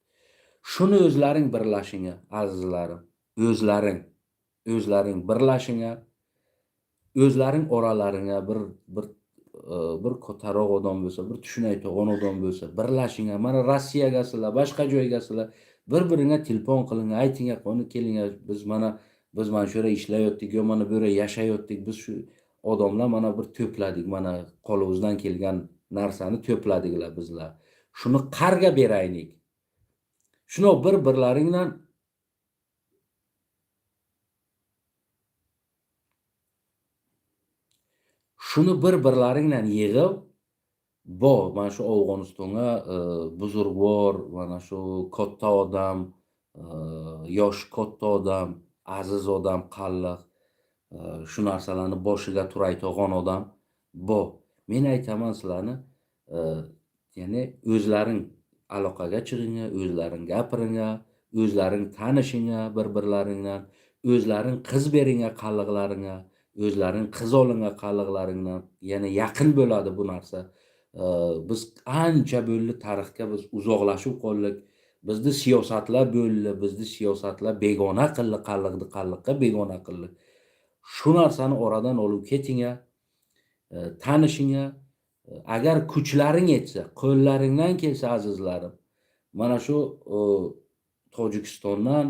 Shuni o'zlaring birlashinga, azizlarim, o'zlaring, o'zlaring birlashinga, o'zlaring oralaringga bir bir bir kattaroq odam bo'lsa, bir tushunayotgan odam bo'lsa, birlashinga. Mana Rossiyagasizlar, boshqa joygasizlar, bir-biringga telefon qiling, aytinglar, qoni kelinglar, biz mana shu yerda ishlayotdik yo mana bu yerda yashayotdik, biz shu odamlar mana bir to'pladik, mana qo'limizdan kelgan narsani to'pladiklar bizlar. Shuni qarga beraylik. Shuni bir-birlaringdan shuni bir-birlaringdan yig'ib, bo mana shu Afg'onistonga buzurg'or, mana shu katta odam, yosh katta odam, aziz odam, qalliq, shu narsalarni boshiga turayotgan odam bo. Men aytaman sizlarni, ya'ni o'zlaring aloqaga chiqinglar, o'zlaring gapiringlar, o'zlaring tanishinglar bir-birlaringdan, o'zlaring qiz beringlar qalliqlaringga, o'zlaring qiz olinglar qalliqlaringdan, yana yaqin bo'ladi bu narsa. Biz ancha bo'ldi tarixga biz uzoqlashib qoldik. Bizni siyosatlar bo'ldi, bizni siyosatlar begona qildi, qalliqni qalliqqa begona qildi. Shu narsani oradan olib ketinglar, tanishinglar. Agar kuchlaring yetsa, qo'llaringdan kelsa, azizlarim, mana shu Tojikistondan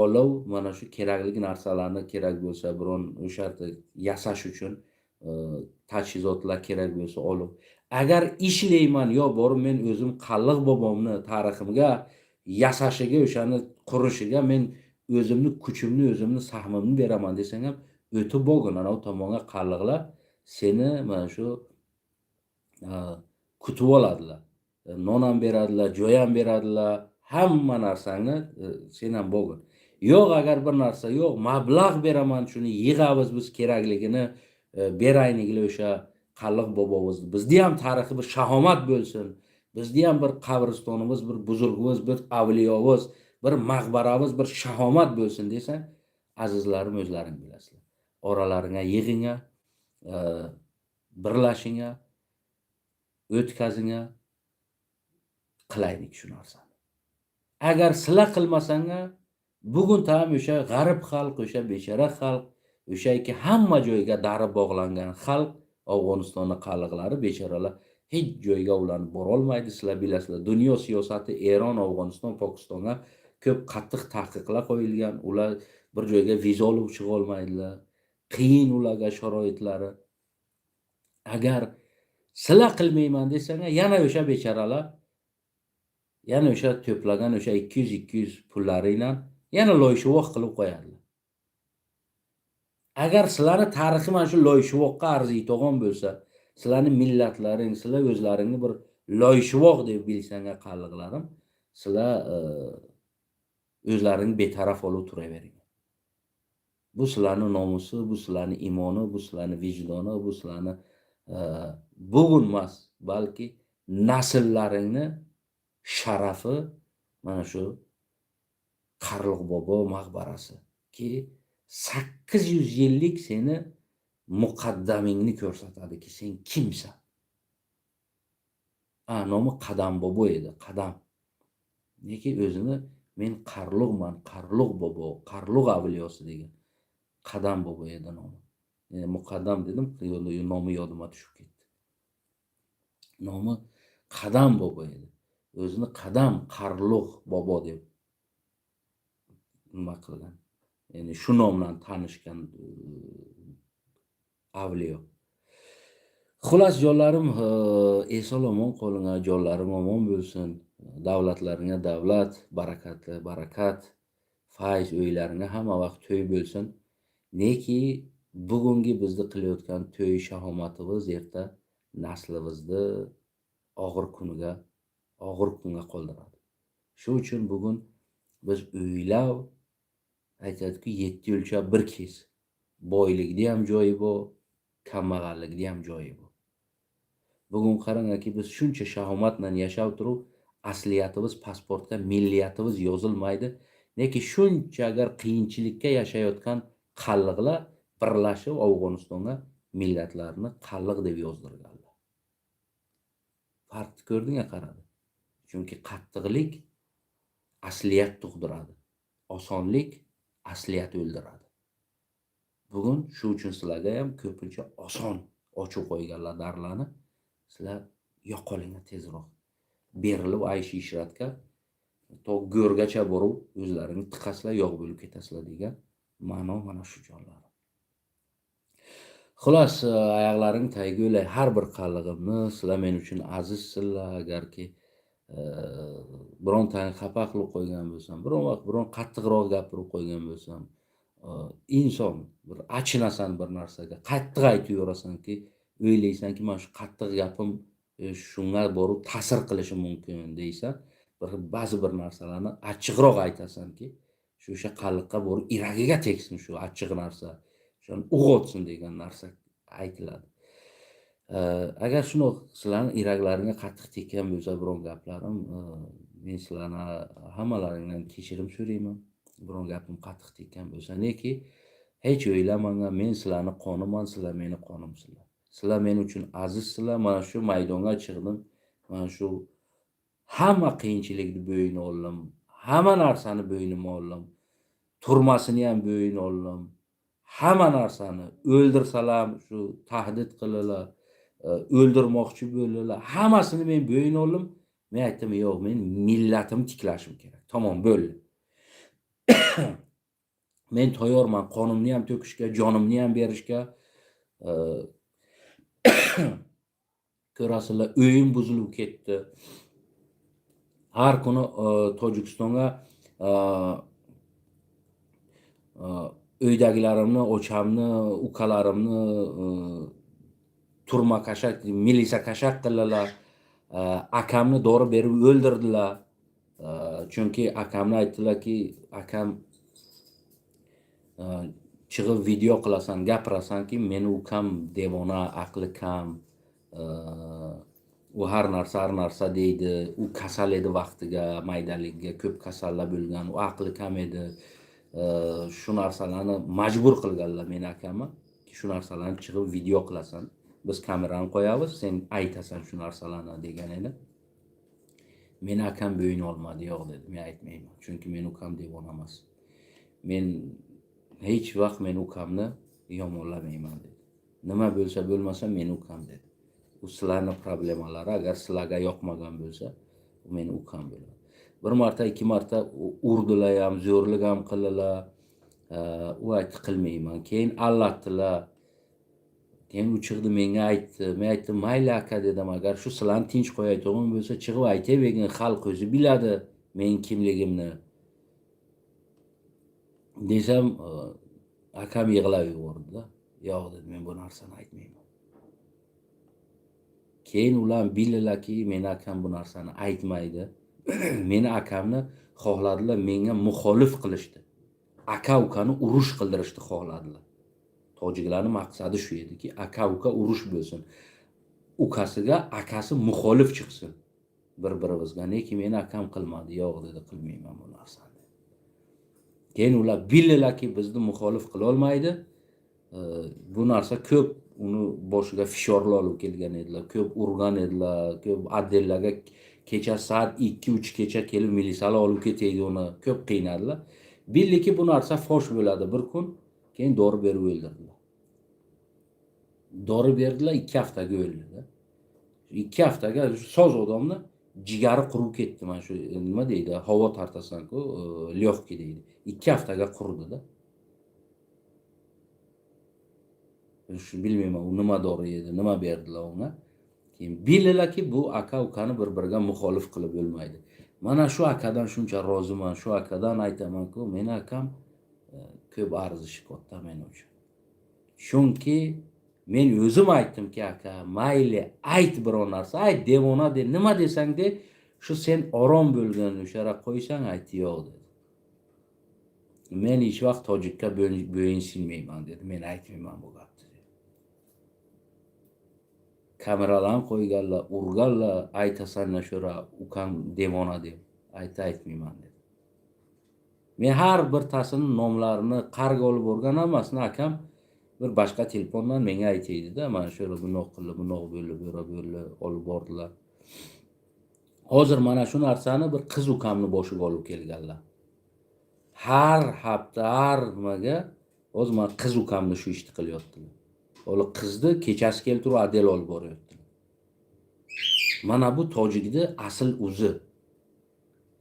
olib, mana shu kerakli narsalarni, kerak bo'lsa biron o'sha yerda yasash uchun tajhizotlar kerak bo'lsa olib, agar ishlayman yo borib men o'zim qalliq bobomni tariximga yasashiga, o'shani qurishiga men o'zimni kuchimni, o'zimni sahmimni beraman desang ham, o'tib borgin ana u tomonga, qalliqlar seni mana shu kutib oladilar. Non ham beradilar, joy ham beradilar, hamma narsangni sen ham borgin. Yo'q, agar bir narsa yo'q, mablag' beraman, shuni yig'amiz biz, kerakligini berayliklar o'sha qalliq bobomizni. Bizni ham tarixi bir shahomat bo'lsin. Bizni ham bir qabristonimiz, bir buzurgimiz, bir avliyomiz, bir maqbaramiz, bir shahomat bo'lsin desang, azizlarim, o'zlaring bilasizlar. Oralaringga yig'inglar, birlashinglar, o'tkazinglar, qilaylik shu narsani. Agar sizlar qilmasanglar, bugun tam o'sha g'arib xalq, o'sha bechora xalq, o'shaki hamma joyga dari bog'langan xalq, Afg'onistonni qalliqlari, bechoralar Hech joyga ularni borolmaydi. Sizlar bilasizlar, dunyo siyosati Eron, Afg'oniston, Pokistonga ko'p qattiq taqiqlar qo'yilgan. Ular bir joyga viza olib chiqa olmaydilar, qiyin ularga sharoitlari. Agar sizlar qilmayman desanglar, yana o'sha bechoralar, yana o'sha to'plagan o'sha 200-200 pullaringdan yana loyshuvoq qilib qo'yadilar. Agar sizlarni tarixi mana shu loyshuvoqqa arziydigan bo'lsa, sizlarni millatlaring, sizlar o'zlaringni bir loyshuvoq deb bilsanglar, qalliqlarim, sizlar o'zlaringni betaraf olib turaveringlar. Bu sizlarni nomusi, bu sizlarni imoni, bu sizlarni vijdoni, bu sizlarni bugun emas, balki nasllaringni sharafi mana shu Qarliq bobo maqbarasi ki 800 yillik seni muqaddamingni ko'rsatadiki, sen kimsan. A nomi Qadam bobo edi, Qadam. Lekin o'zini "Men Qarluqman, Qarluq bobo, Qarluq avliyosi" degan. Qadam bobo edi nomi. Muqaddam dedim, nomi yodimga tushib ketdi. Nomi Qadam bobo edi. O'zini Qadam Qarluq bobo deb nima qilgan, ya'ni shu nom bilan tanishgan avliyo. Xullas, jonlarim, eson omon qolinglar, jonlarim omon bo'lsin, davlatlaringga davlat, barakatli barakat, fayz, uylaringga hamma vaqt to'y bo'lsin. Neki bugungi bizni qilayotgan to'y shahomatimiz erta naslimizni og'ir kuniga, og'ir kunga qoldiradi. Shu uchun bugun biz o'ylab aytadiku, yetti o'lchab bir kes. Boylikni ham joyi bor, kambag'allikni ham joyi bor. Bugun qarangki, biz shuncha shahomat bilan yashab turib, asliyatimiz pasportga milliyatimiz yozilmaydi. Lekin shuncha agar qiyinchilikka yashayotgan qalliqlar birlashib Afg'onistonga millatlarni qalliq deb yozdirganlar. Farqni ko'rding, qaradi. Chunki qattiqlik asliyat tug'diradi, osonlik asliyat o'ldiradi. Bugun shu uchun sizlarga ham ko'pincha oson ochib qo'yganlar darlarni. Sizlar yo'qolinglar tezroq, berilib aysh ishratga to go'rgacha borib o'zlaringni tiqasizlar, yo'q bo'lib ketasizlar degan ma'no mana shu, jonlarim. Xullas, oyoqlaring tagiga o'lay har bir qallig'imni. Sizlar men uchun azizsizlar. Agarki birontani xafa qilib qo'ygan bo'lsam, biron vaqt biron qattiqroq gapirib qo'ygan bo'lsam, inson bir achinasan, bir narsaga qattiq aytib yurasanki, o'ylaysanki, mana shu qattiq gapim shunga borib ta'sir qilishi mumkin deysan. Bir ba'zi bir narsalarni achchiqroq aytasanki, shu o'sha qalliqqa borib iragiga tegsin shu achchiq narsa, o'shani uyg'otsin degan narsa aytiladi. Agar shundoq sizlarni iraklaringga qattiq tekkan bo'lsa biron gaplarim, men sizlarni hammalaringdan kechirim so'rayman, biron gapim qattiq tekkan bo'lsa. Neki hech o'ylamanglar, men sizlarni qoniman, sizlar meni qonimsizlar, sizlar men uchun azizsizlar. Mana shu maydonga chiqdim, mana shu hamma qiyinchilikni bo'yin oldim, hamma narsani bo'ynimga oldim, turmasini ham bo'yin oldim, hamma narsani. O'ldirsalar, shu tahdid qildilar, o'ldirmoqchi bo'ldilar, hammasini men bo'yin oldim. Men aytdim: "Yo'q, men millatimni tiklashim kerak, tamom, bo'ldi. Men tayyorman qonimni ham to'kishga, jonimni ham berishga." Ko'rasizlar, uyim buzilib ketdi. Har kuni Tojikistonga uydagilarimni, ochamni, ukalarimni turma kashak, milisa kashak qildilar. Akamni dori berib o'ldirdilar. Chunki akamni aytdilarki, akam chiqib video qilasan, gapirasanki, meni ukam devona, aqli kam, u har narsa, har narsa deydi, u kasal edi vaqtiga, maydaligiga ko'p kasallar bo'lgan, u aqli kam edi. Shu narsalarni majbur qilganlar meni akamni, shu narsalarni chiqib video qilasan, biz kamerani qo'yamiz, sen aytasan shu narsalarni degan edi. Meni akam bo'yin olmadi, "Yo'q", dedi, "men aytmayman, chunki meni ukam devona emas, men hech vaqt meni ukamni yomonlamayman", dedi. "Nima bo'lsa bo'lmasa, meni ukam", dedi. U sizlarni problemalari, agar sizlarga yoqmagan bo'lsa, u meni ukam bo'ladi. Bir marta, ikki marta urdilar ham, zo'rlik ham qildilar. U aytdi, qilmayman. Keyin allatdilar. Keyin u chiqdi, menga aytdi. Men aytdim, mayli aka, dedim, agar shu sizlarni tinch qo'yayotgan bo'lsa, chiqib aytavergin, xalq o'zi biladi mening kimligimni desam, akam yig'lab yubordi-da. Yo'q, dedi, men bu narsani aytmayman. Keyin ular bildilarki, meni akam bu narsani aytmaydi. Meni akamni xohladilar, menga muxolif qilishdi. Aka ukani urush qildirishni xohladilar. Tojiklarni maqsadi shu ediki, aka uka urush bo'lsin, ukasiga akasi muxolif chiqsin bir birimizga. Lekin meni akam qilmadi. Yo'q, dedi, qilmayman bu narsani. Keyin ular bildilarki, bizni muxolif qilolmaydi. Bu narsa ko'p uni boshiga fishorlar olib kelgan edilar, ko'p urgan edilar, ko'p отдел larga kecha soat 2-3 kecha kelib militsiyalar olib ketaydi, uni ko'p qiynadilar. Bildiki, bu narsa fosh bo'ladi bir kun. Keyin dori berib o'ldirdilar. Dori berdilar, 2 haftaga o'ldida. 2 haftaga soz odamni jigari qurib ketdi. Mana shu nima deydi, havo tortasanku, легкий deydi, 2 haftaga quridida. Shu bilmayman, u nima dori yedi, nima berdilar unga. Keyin bildilarki, bu aka ukani bir biriga muxolif qilib bo'lmaydi. Mana shu akadan shuncha roziman. Shu akadan aytamanku, meni akam ko'p arzishi katta men uchun, chunki men o'zim aytdimki, aka, mayli, ayt, biror narsa ayt, devona de, nima desang de, shu sen orom bo'lgan o'sha qo'ysang. Aytdi, yo'q, dedi, men hech vaqt tojikka bo'yinsinmayman, dedi, men aytmayman bu gapni, dedi. Kameralarni qo'yganlar, urganlar, aytasan shura ukam devona deb aytdi, aytmayman, dedi. Men har birtasini nomlarini, qayerga olib borgan, hammasini akam bir boshqa telefondan menga aytadida, mana shu yerda bundoq qildi, bundoq bo'ldi, bu yoqqa bo'ldi, olib bordilar. Hozir mana shu narsani bir qiz ukamni boshiga olib kelganlar. Har hafta, har nimaga hozir mana qiz ukamni shu ishni qilyaptilar. Hali qizni kechasi kelib turib отдел olib boryaptilar. Mana bu tojikni asl o'zi,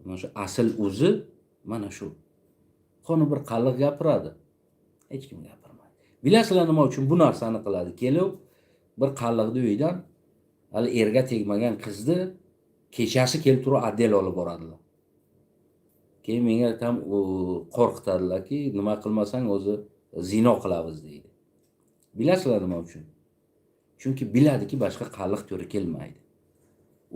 mana shu asl o'zi, mana shu. Qoni bir qalliq gapiradi, hech kim gapirmaydi. Bilasizlar, nima uchun bu narsani qiladi? Kelib bir qalliqni uyidan hali erga tegmagan qizni kechasi kelib turib отдел olib boradilar. Keyin menga tam qo'rqitadilarki, nima qilmasang, o'zi zino qilamiz, deydi. Bilasizlar, nima uchun? Chunki biladiki, boshqa qalliq to'g'ri kelmaydi.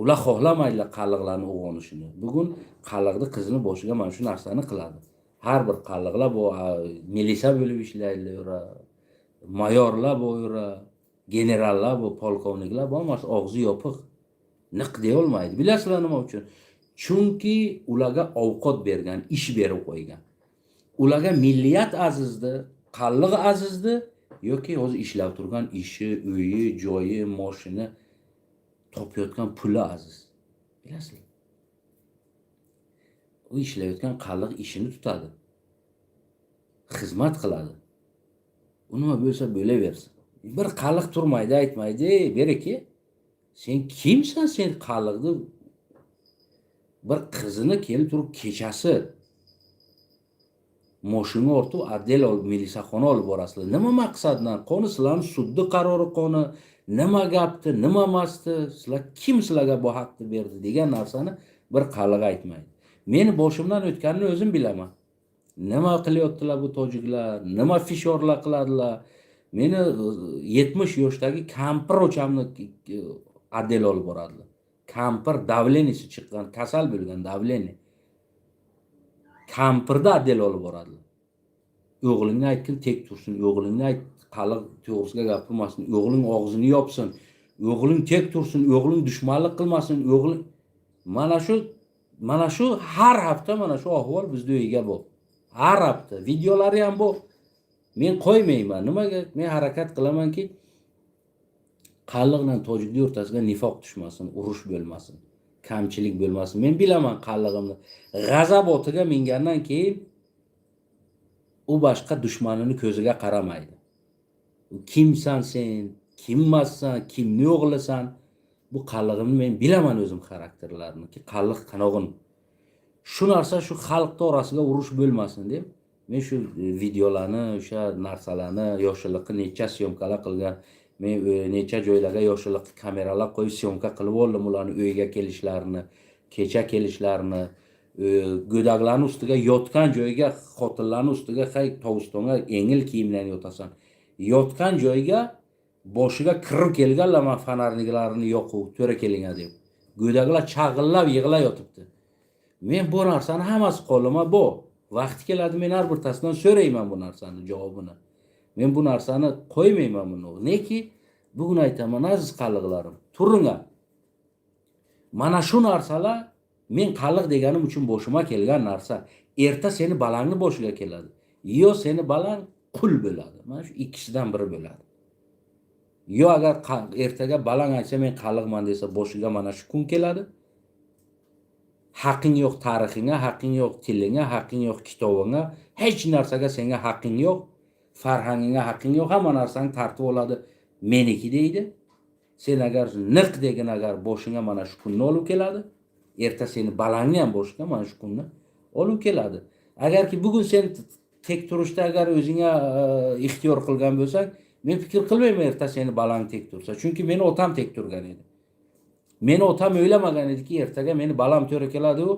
Ular xohlamaydilar qalliqlarni uyg'onishini. Bugun qalliqni qizini boshiga mana shu narsani qiladi. Har bir qalliqlar bu milisa bo'lib ishlaydilar, mayorlar bo'yra, generallar, bu polkovniklar, bu hammasi og'zi yopiq, niq deyolmaydi. Bilasizlar, nima uchun? Chunki ularga ovqat bergan, ish berib qo'ygan. Ularga milliyat azizdi, qalliq azizdi yoki hozir ishlab turgan ishi, uyi, joyi, moshina, topayotgan puli aziz? Bilasizlar, u ishlayotgan qalliq ishini tutadi, xizmat qiladi. U nima bo'lsa bo'laversin. Bir qalliq turmaydi, aytmaydi: "Ey, beriki, sen kimsan? Sen qalliqni bir qizini kelib turib kechasi moshinga ortib отдел olib, milisaxona olib borasizlar. Nima maqsaddan? Qoni sizlarni sudni qarori, qoni nima gapni, nima emasdi? Sizlar kim, sizlarga bu haqni berdi?" degan narsani bir qalliq aytmaydi. Meni boshimdan o'tganini o'zim bilaman, nima qilyaptilar bu tojiklar, nima fishorlar qiladilar. Meni 70 yoshdagi kampir ochamni отдел olib boradilar. Kampir давление si chiqqan, kasal bo'lgan, давление. Kampirni отдел olib boradilar. O'g'lingni aytgin, tek tursin. O'g'lingni ayt, qalliq to'g'risida gapirmasin. O'g'ling og'zini yopsin. O'g'ling tek tursin. O'g'ling dushmanlik qilmasin. O'g'ling mana shu har hafta mana shu ahvol bizni uyga bu har hafta videolari ham bu. Men qo'ymayman. Nimaga? Men harakat qilamanki, qalliq bilan tojikni o'rtasiga nifoq tushmasin, urush bo'lmasin, kamchilik bo'lmasin. Men bilaman, qallig'imni g'azab otiga mingandan keyin u boshqa dushmanini ko'ziga qaramaydi. Kimsan sen? Kimmassan, kimni o'g'lisan? Bu qallig'imni men bilaman o'zim xarakterlarini, ki qalliq qanog'in. Shu narsa shu xalqni orasida urush bo'lmasin deb men shu videolarni, o'sha narsalarni yoshiliqni necha syomkalar qilgan, men necha joylarga yoshiliq kameralar qo'yib syomka qilib oldim ularni uyga kelishlarini, kecha kelishlarini, go'daklarni ustiga yotgan joyga, xotinlarni ustiga, hay tovustonga yengil kiyimdan yotasan. Yotgan joyga boshiga kirib kelganlar, man fonarniklarini yoqib, to'ra kelinglar deb. Go'daklar chag'illab yig'lab yotibdi. Men bu narsani hammasi qo'limda bu. Vaqti keladi, men har birtasidan so'rayman bu narsani javobini. Men bu narsani qo'ymayman buni. Neki bugun aytaman, aziz qalliqlarim, turinglar. Mana shu narsalar men qalliq deganim uchun boshima kelgan narsa. Erta seni balangni boshiga keladi. Yo seni balang qul bo'ladi. Mana shu ikkisidan biri bo'ladi. Yo agar ertaga balang aytsa men qalliqman desa, boshiga mana shu kun keladi. Haqqing yo'q tarixingga, haqqing yo'q tilingga, haqqing yo'q kitobingga, hech narsaga senga haqqing yo'q, farhangingga haqqing yo'q, hamma narsani tortib oladi, meniki deydi. Sen agar niq degin, agar boshingga mana shu kunni olib keladi, erta seni balangni ham boshiga mana shu kunni olib keladi. Agarki bugun sen tek turishda agar o'zingga ixtiyor qilgan bo'lsang, men fikr qilmayman erta seni balang tek tursa, chunki meni otam tek turgan edi. Meni otam o'ylamagan ediki, ertaga meni balam to'ra keladi, u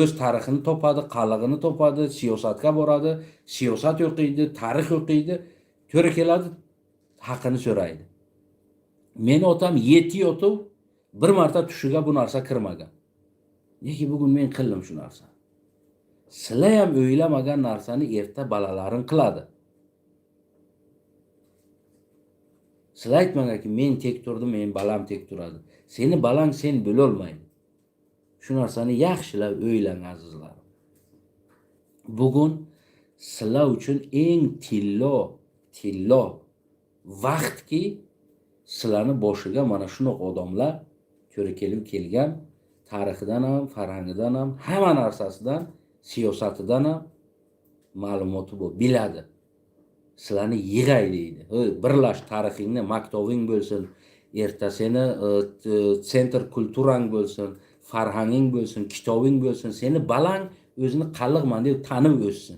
o'z tarixini topadi, qallig'ini topadi, siyosatga boradi, siyosat o'qiydi, tarix o'qiydi, to'ra keladi, haqini so'raydi. Meni otam 7 yotib bir marta tushiga bu narsa kirmagan. Lekin bugun men qildim shu narsani. Sizlar ham o'ylamagan narsani erta bolalaring qiladi. Sizlar aytmanglarki, men tek turdim, men balam tek turadi. Seni balang sen bo'lolmaydi. Shu narsani yaxshilab o'ylang, azizlarim. Bugun sizlar uchun eng tillo vaqtki, sizlarni boshiga mana shunaqa odamlar ko'ra kelib kelgan, tarixidan ham, farhangidan ham, hamma narsasidan, siyosatidan ham ma'lumoti bor, biladi. Sizlarni yig'ay deydi. Birlash, tarixingni, maktabing bo'lsin, erta seni sentr kulturang bo'lsin, farhanging bo'lsin, kitobing bo'lsin, seni balang o'zini qalliqman deb tanib o'ssin.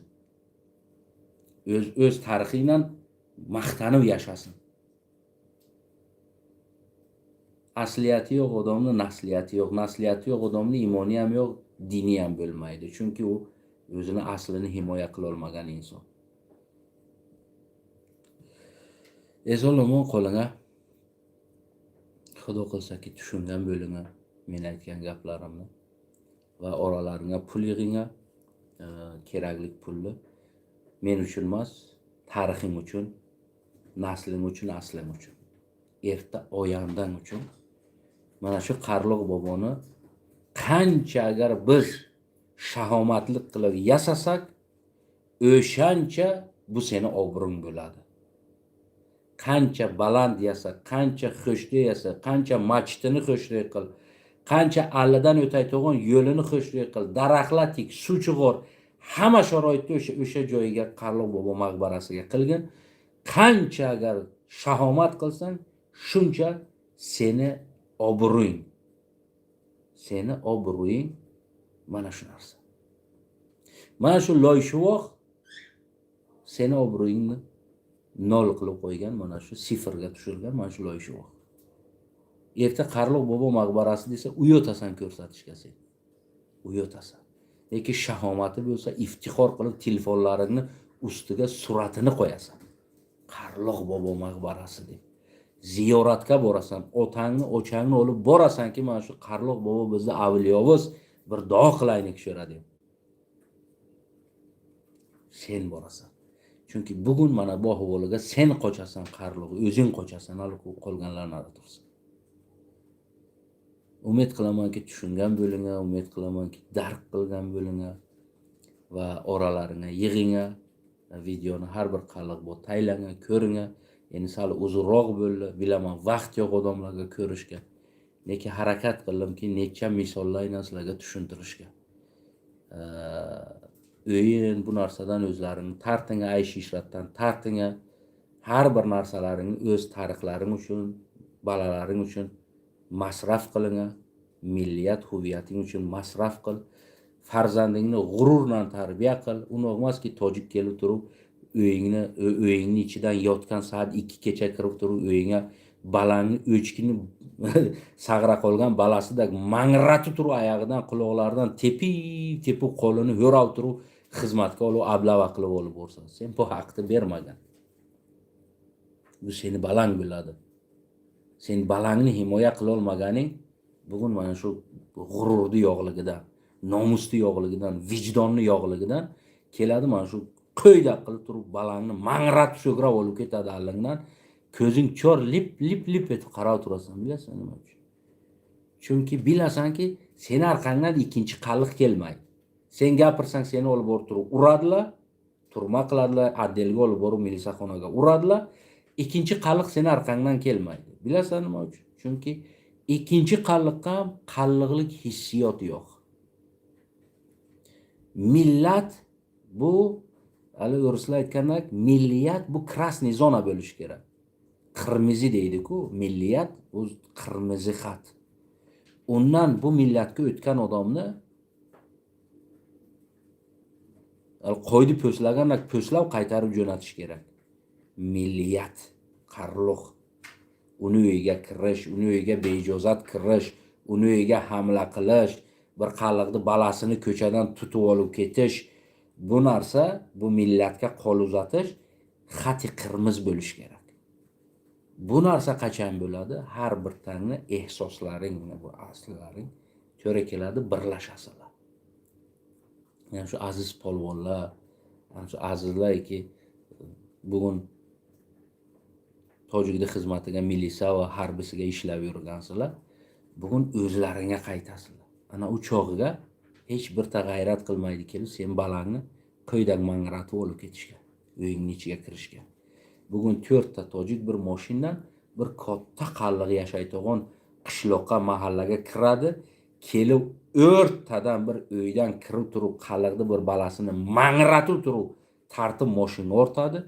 O'z tarixingdan maqtanib yashasin. Asliyati yo'q odamni nasliyati yo'q, nasliyati yo'q odamni iymoni ham yo'q, dini ham bo'lmaydi. Chunki u o'zini aslini himoya qila olmagan inson. Eson omon qo'linga. Xudo qilsaki tushungan bo'linga men aytgan gaplarimni va oralaringga pul yig'inga, kerakli pulni men uchun emas, tarixing uchun, nasling uchun, asling uchun, erta oyandang uchun. Mana shu Qarliq boboni qancha agar biz shahomatlik qilib yasasak, o'shancha bu seni obro'ng bo'ladi. Qancha baland yasa, qancha xushli yasa, qancha masjidini xushli qil, qancha allidan o'tayotgan yo'lini xushli qil, daraxtlar tik, suv chig'or, hamma sharoitni o'sha joyiga Qarliq bobo maqbarasiga qilgin. Qancha agar shahomat qilsang, shuncha seni obro'ing. Seni obro'ying mana shu narsa. Mana shu loyshuvoq seni obro'yingni nol qilib qo'ygan, mana shu sifrga tushirgan mana shu loyshuvoq. Erta Qarliq bobo maqbarasi desa, uyotasan ko'rsatishga sen. Uyotasan. Lekin shahomati bo'lsa, iftixor qilib telefonlaringni ustiga suratini qo'yasan. Qarliq bobo maqbarasi deb. Ziyoratga borasan, otangni, ochangni olib borasanki, mana shu Qarliq bobo bizni avliyomiz, bir duo qilaylik shu yerda deb. Sen borasan. Chunki bugun mana bu ahvoliga sen qochasan, Qarliq, o'zing qochasan, hali qolganlar nari tursin. Umid qilamanki tushungan bo'linga, umid qilamanki dark qilgan bo'linga va oralaringga yig'inga, videoni har bir qalliq bu taylanga, ko'ringa. Endi sal uzunroq bo'ldi, bilaman vaqt yo'q odamlarga ko'rishga. Lekin harakat qildimki necha misollar bilan sizlarga tushuntirishga. O'yin bu narsadan o'zlarini tartinga, aysh ishratdan tartinga. Har bir narsalaringni o'z tarixlaring uchun, bolalaring uchun masraf qiling, milliyat huviyating uchun masraf qil. Farzandingni g'ururla tarbiya qil. Uni emaski tojik kelib turib uyingni ichidan yotgan soat 2 kecha kirib turib uyingga balangni o'chkini sag'ra qolgan balasidek mangratib turib oyog'idan quloqlaridan tepib tepib qo'lini yo'rab turib xizmatga olib ablava qilib olib borsa, sen bu haqni bermagan. Bu seni balang bo'ladi. Sen balangni himoya qilolmaganing bugun mana shu g'ururni yo'qligidan, nomusni yo'qligidan, vijdonni yo'qligidan keladi. Mana shu qo'ydaq qilib turib balangni mangratib so'krab olib ketadi alingdan. Ko'zing chor lip lip lip etib qarab turasan, bilasan nima uchun? Chunki bilasanki, seni orqangdan ikkinchi qalliq kelmaydi. Sen gapirsang seni olib borib turib uradilar, turma qiladilar, отдел ga olib borib milisaxonaga uradilar. Ikkinchi qalliq seni orqangdan kelmaydi. Bilasan nima uchun? Chunki ikkinchi qalliqqa ham qalliqlik hissiyoti yo'q. Millat bu hali o'rislar aytgandek, milliyat bu красный zona bo'lishi kerak. Qirmizi deydi-ku, milliyat bu qirmizi xat. Undan bu millatga o'tgan odamni qo'yni po'stlagandek po'stlab qaytarib jo'natish kerak. Milliyat qarluq. Uni uyiga kirish, uni uyiga beijozat kirish, uni uyiga hamla qilish, bir qalliqni balasini ko'chadan tutib olib ketish, bu narsa, bu millatga qo'l uzatish xati qirmiz bo'lishi kerak. Bu narsa qachon bo'ladi? Har bir tangni ehsoslaring, bu asllaring to'g'ri keladi, birlashasizlar. Ya'ni shu aziz polvonlar, ana shu azizlarki bugun tojikni xizmatiga, milisa va harbisiga ishlab yurgansizlar, bugun o'zlaringga qaytasizlar. Ana u chog'iga hech birta g'ayrat qilmaydi kelib sen balangni qo'ydak mangratib olib ketishga, uyingni ichiga kirishga. Bugun 4 ta tojik bir mashinadan bir katta qalliq yashaydigan qishloqqa, mahallaga kiradi, kelib o'rtadan bir uydan kirib turib qalliqni bir balasini mangratib turib tartib mashinaga ortadi.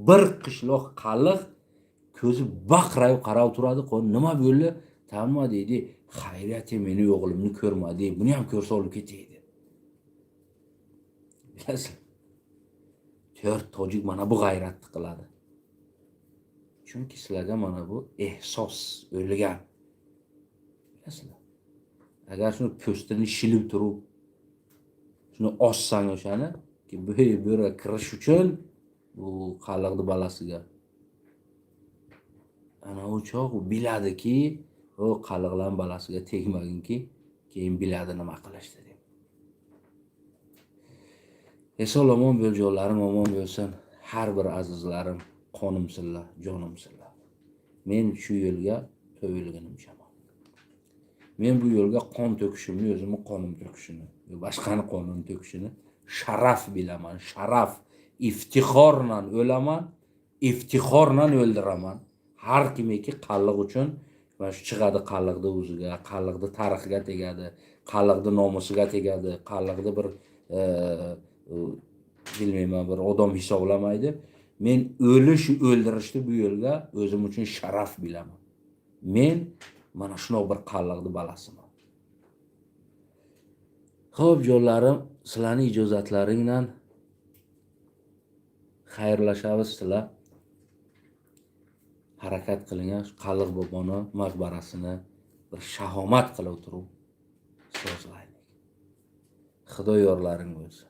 Bir qishloq qalliq ko'zi baqrayib qarab turadi. Nima bo'ldi? Tamma deydi. Xayriyat, meni o'g'limni ko'rmadi. Buni ham ko'rsa olib ketaydi. Bilasizlar, 4 tojik mana bu g'ayratni qiladi. Chunki sizlarga mana bu ehsos o'lgan. Bilasizlar. Agar shuni po'stini shilib turib, shuni ossang o'shani, bu yerga kirish uchun bu qalliqni balasiga. Ana u chog' u biladiki, u qalliqlar balasiga tegmaginki, keyin biladi nima qilishni deb. Eson omon bo'l, jonlarim omon bo'lsin. Har bir azizlarim, qonimsizlar, jonimsizlar. Men shu yo'lga to'yilganimchaman. Men bu yo'lga qon to'kishimni, o'zimni qonim to'kishini, boshqani qonini to'kishini sharaf bilaman, sharaf, iftixorla o'laman, iftixorla o'ldiraman. Har kimiki qalliq uchun mana shu chiqadi, qalliqni o'ziga, qalliqni tarixiga tegadi, qalliqni nomusiga tegadi, qalliqni bir bilmayman, bir odam hisoblamaydi. Men o'lish o'ldirishni bu yo'lga o'zim uchun sharaf bilaman. Men mana shunaqa bir qalliqni balasiman. Xo'p, jonlarim, sizlarni ijozatlaringdan xayrlashamiz. Sizlar harakat qiling, Qalliq boboni maqbarasini bir shahomat qilib turib sozlaylik. Xudo yorlaring bo'lsin.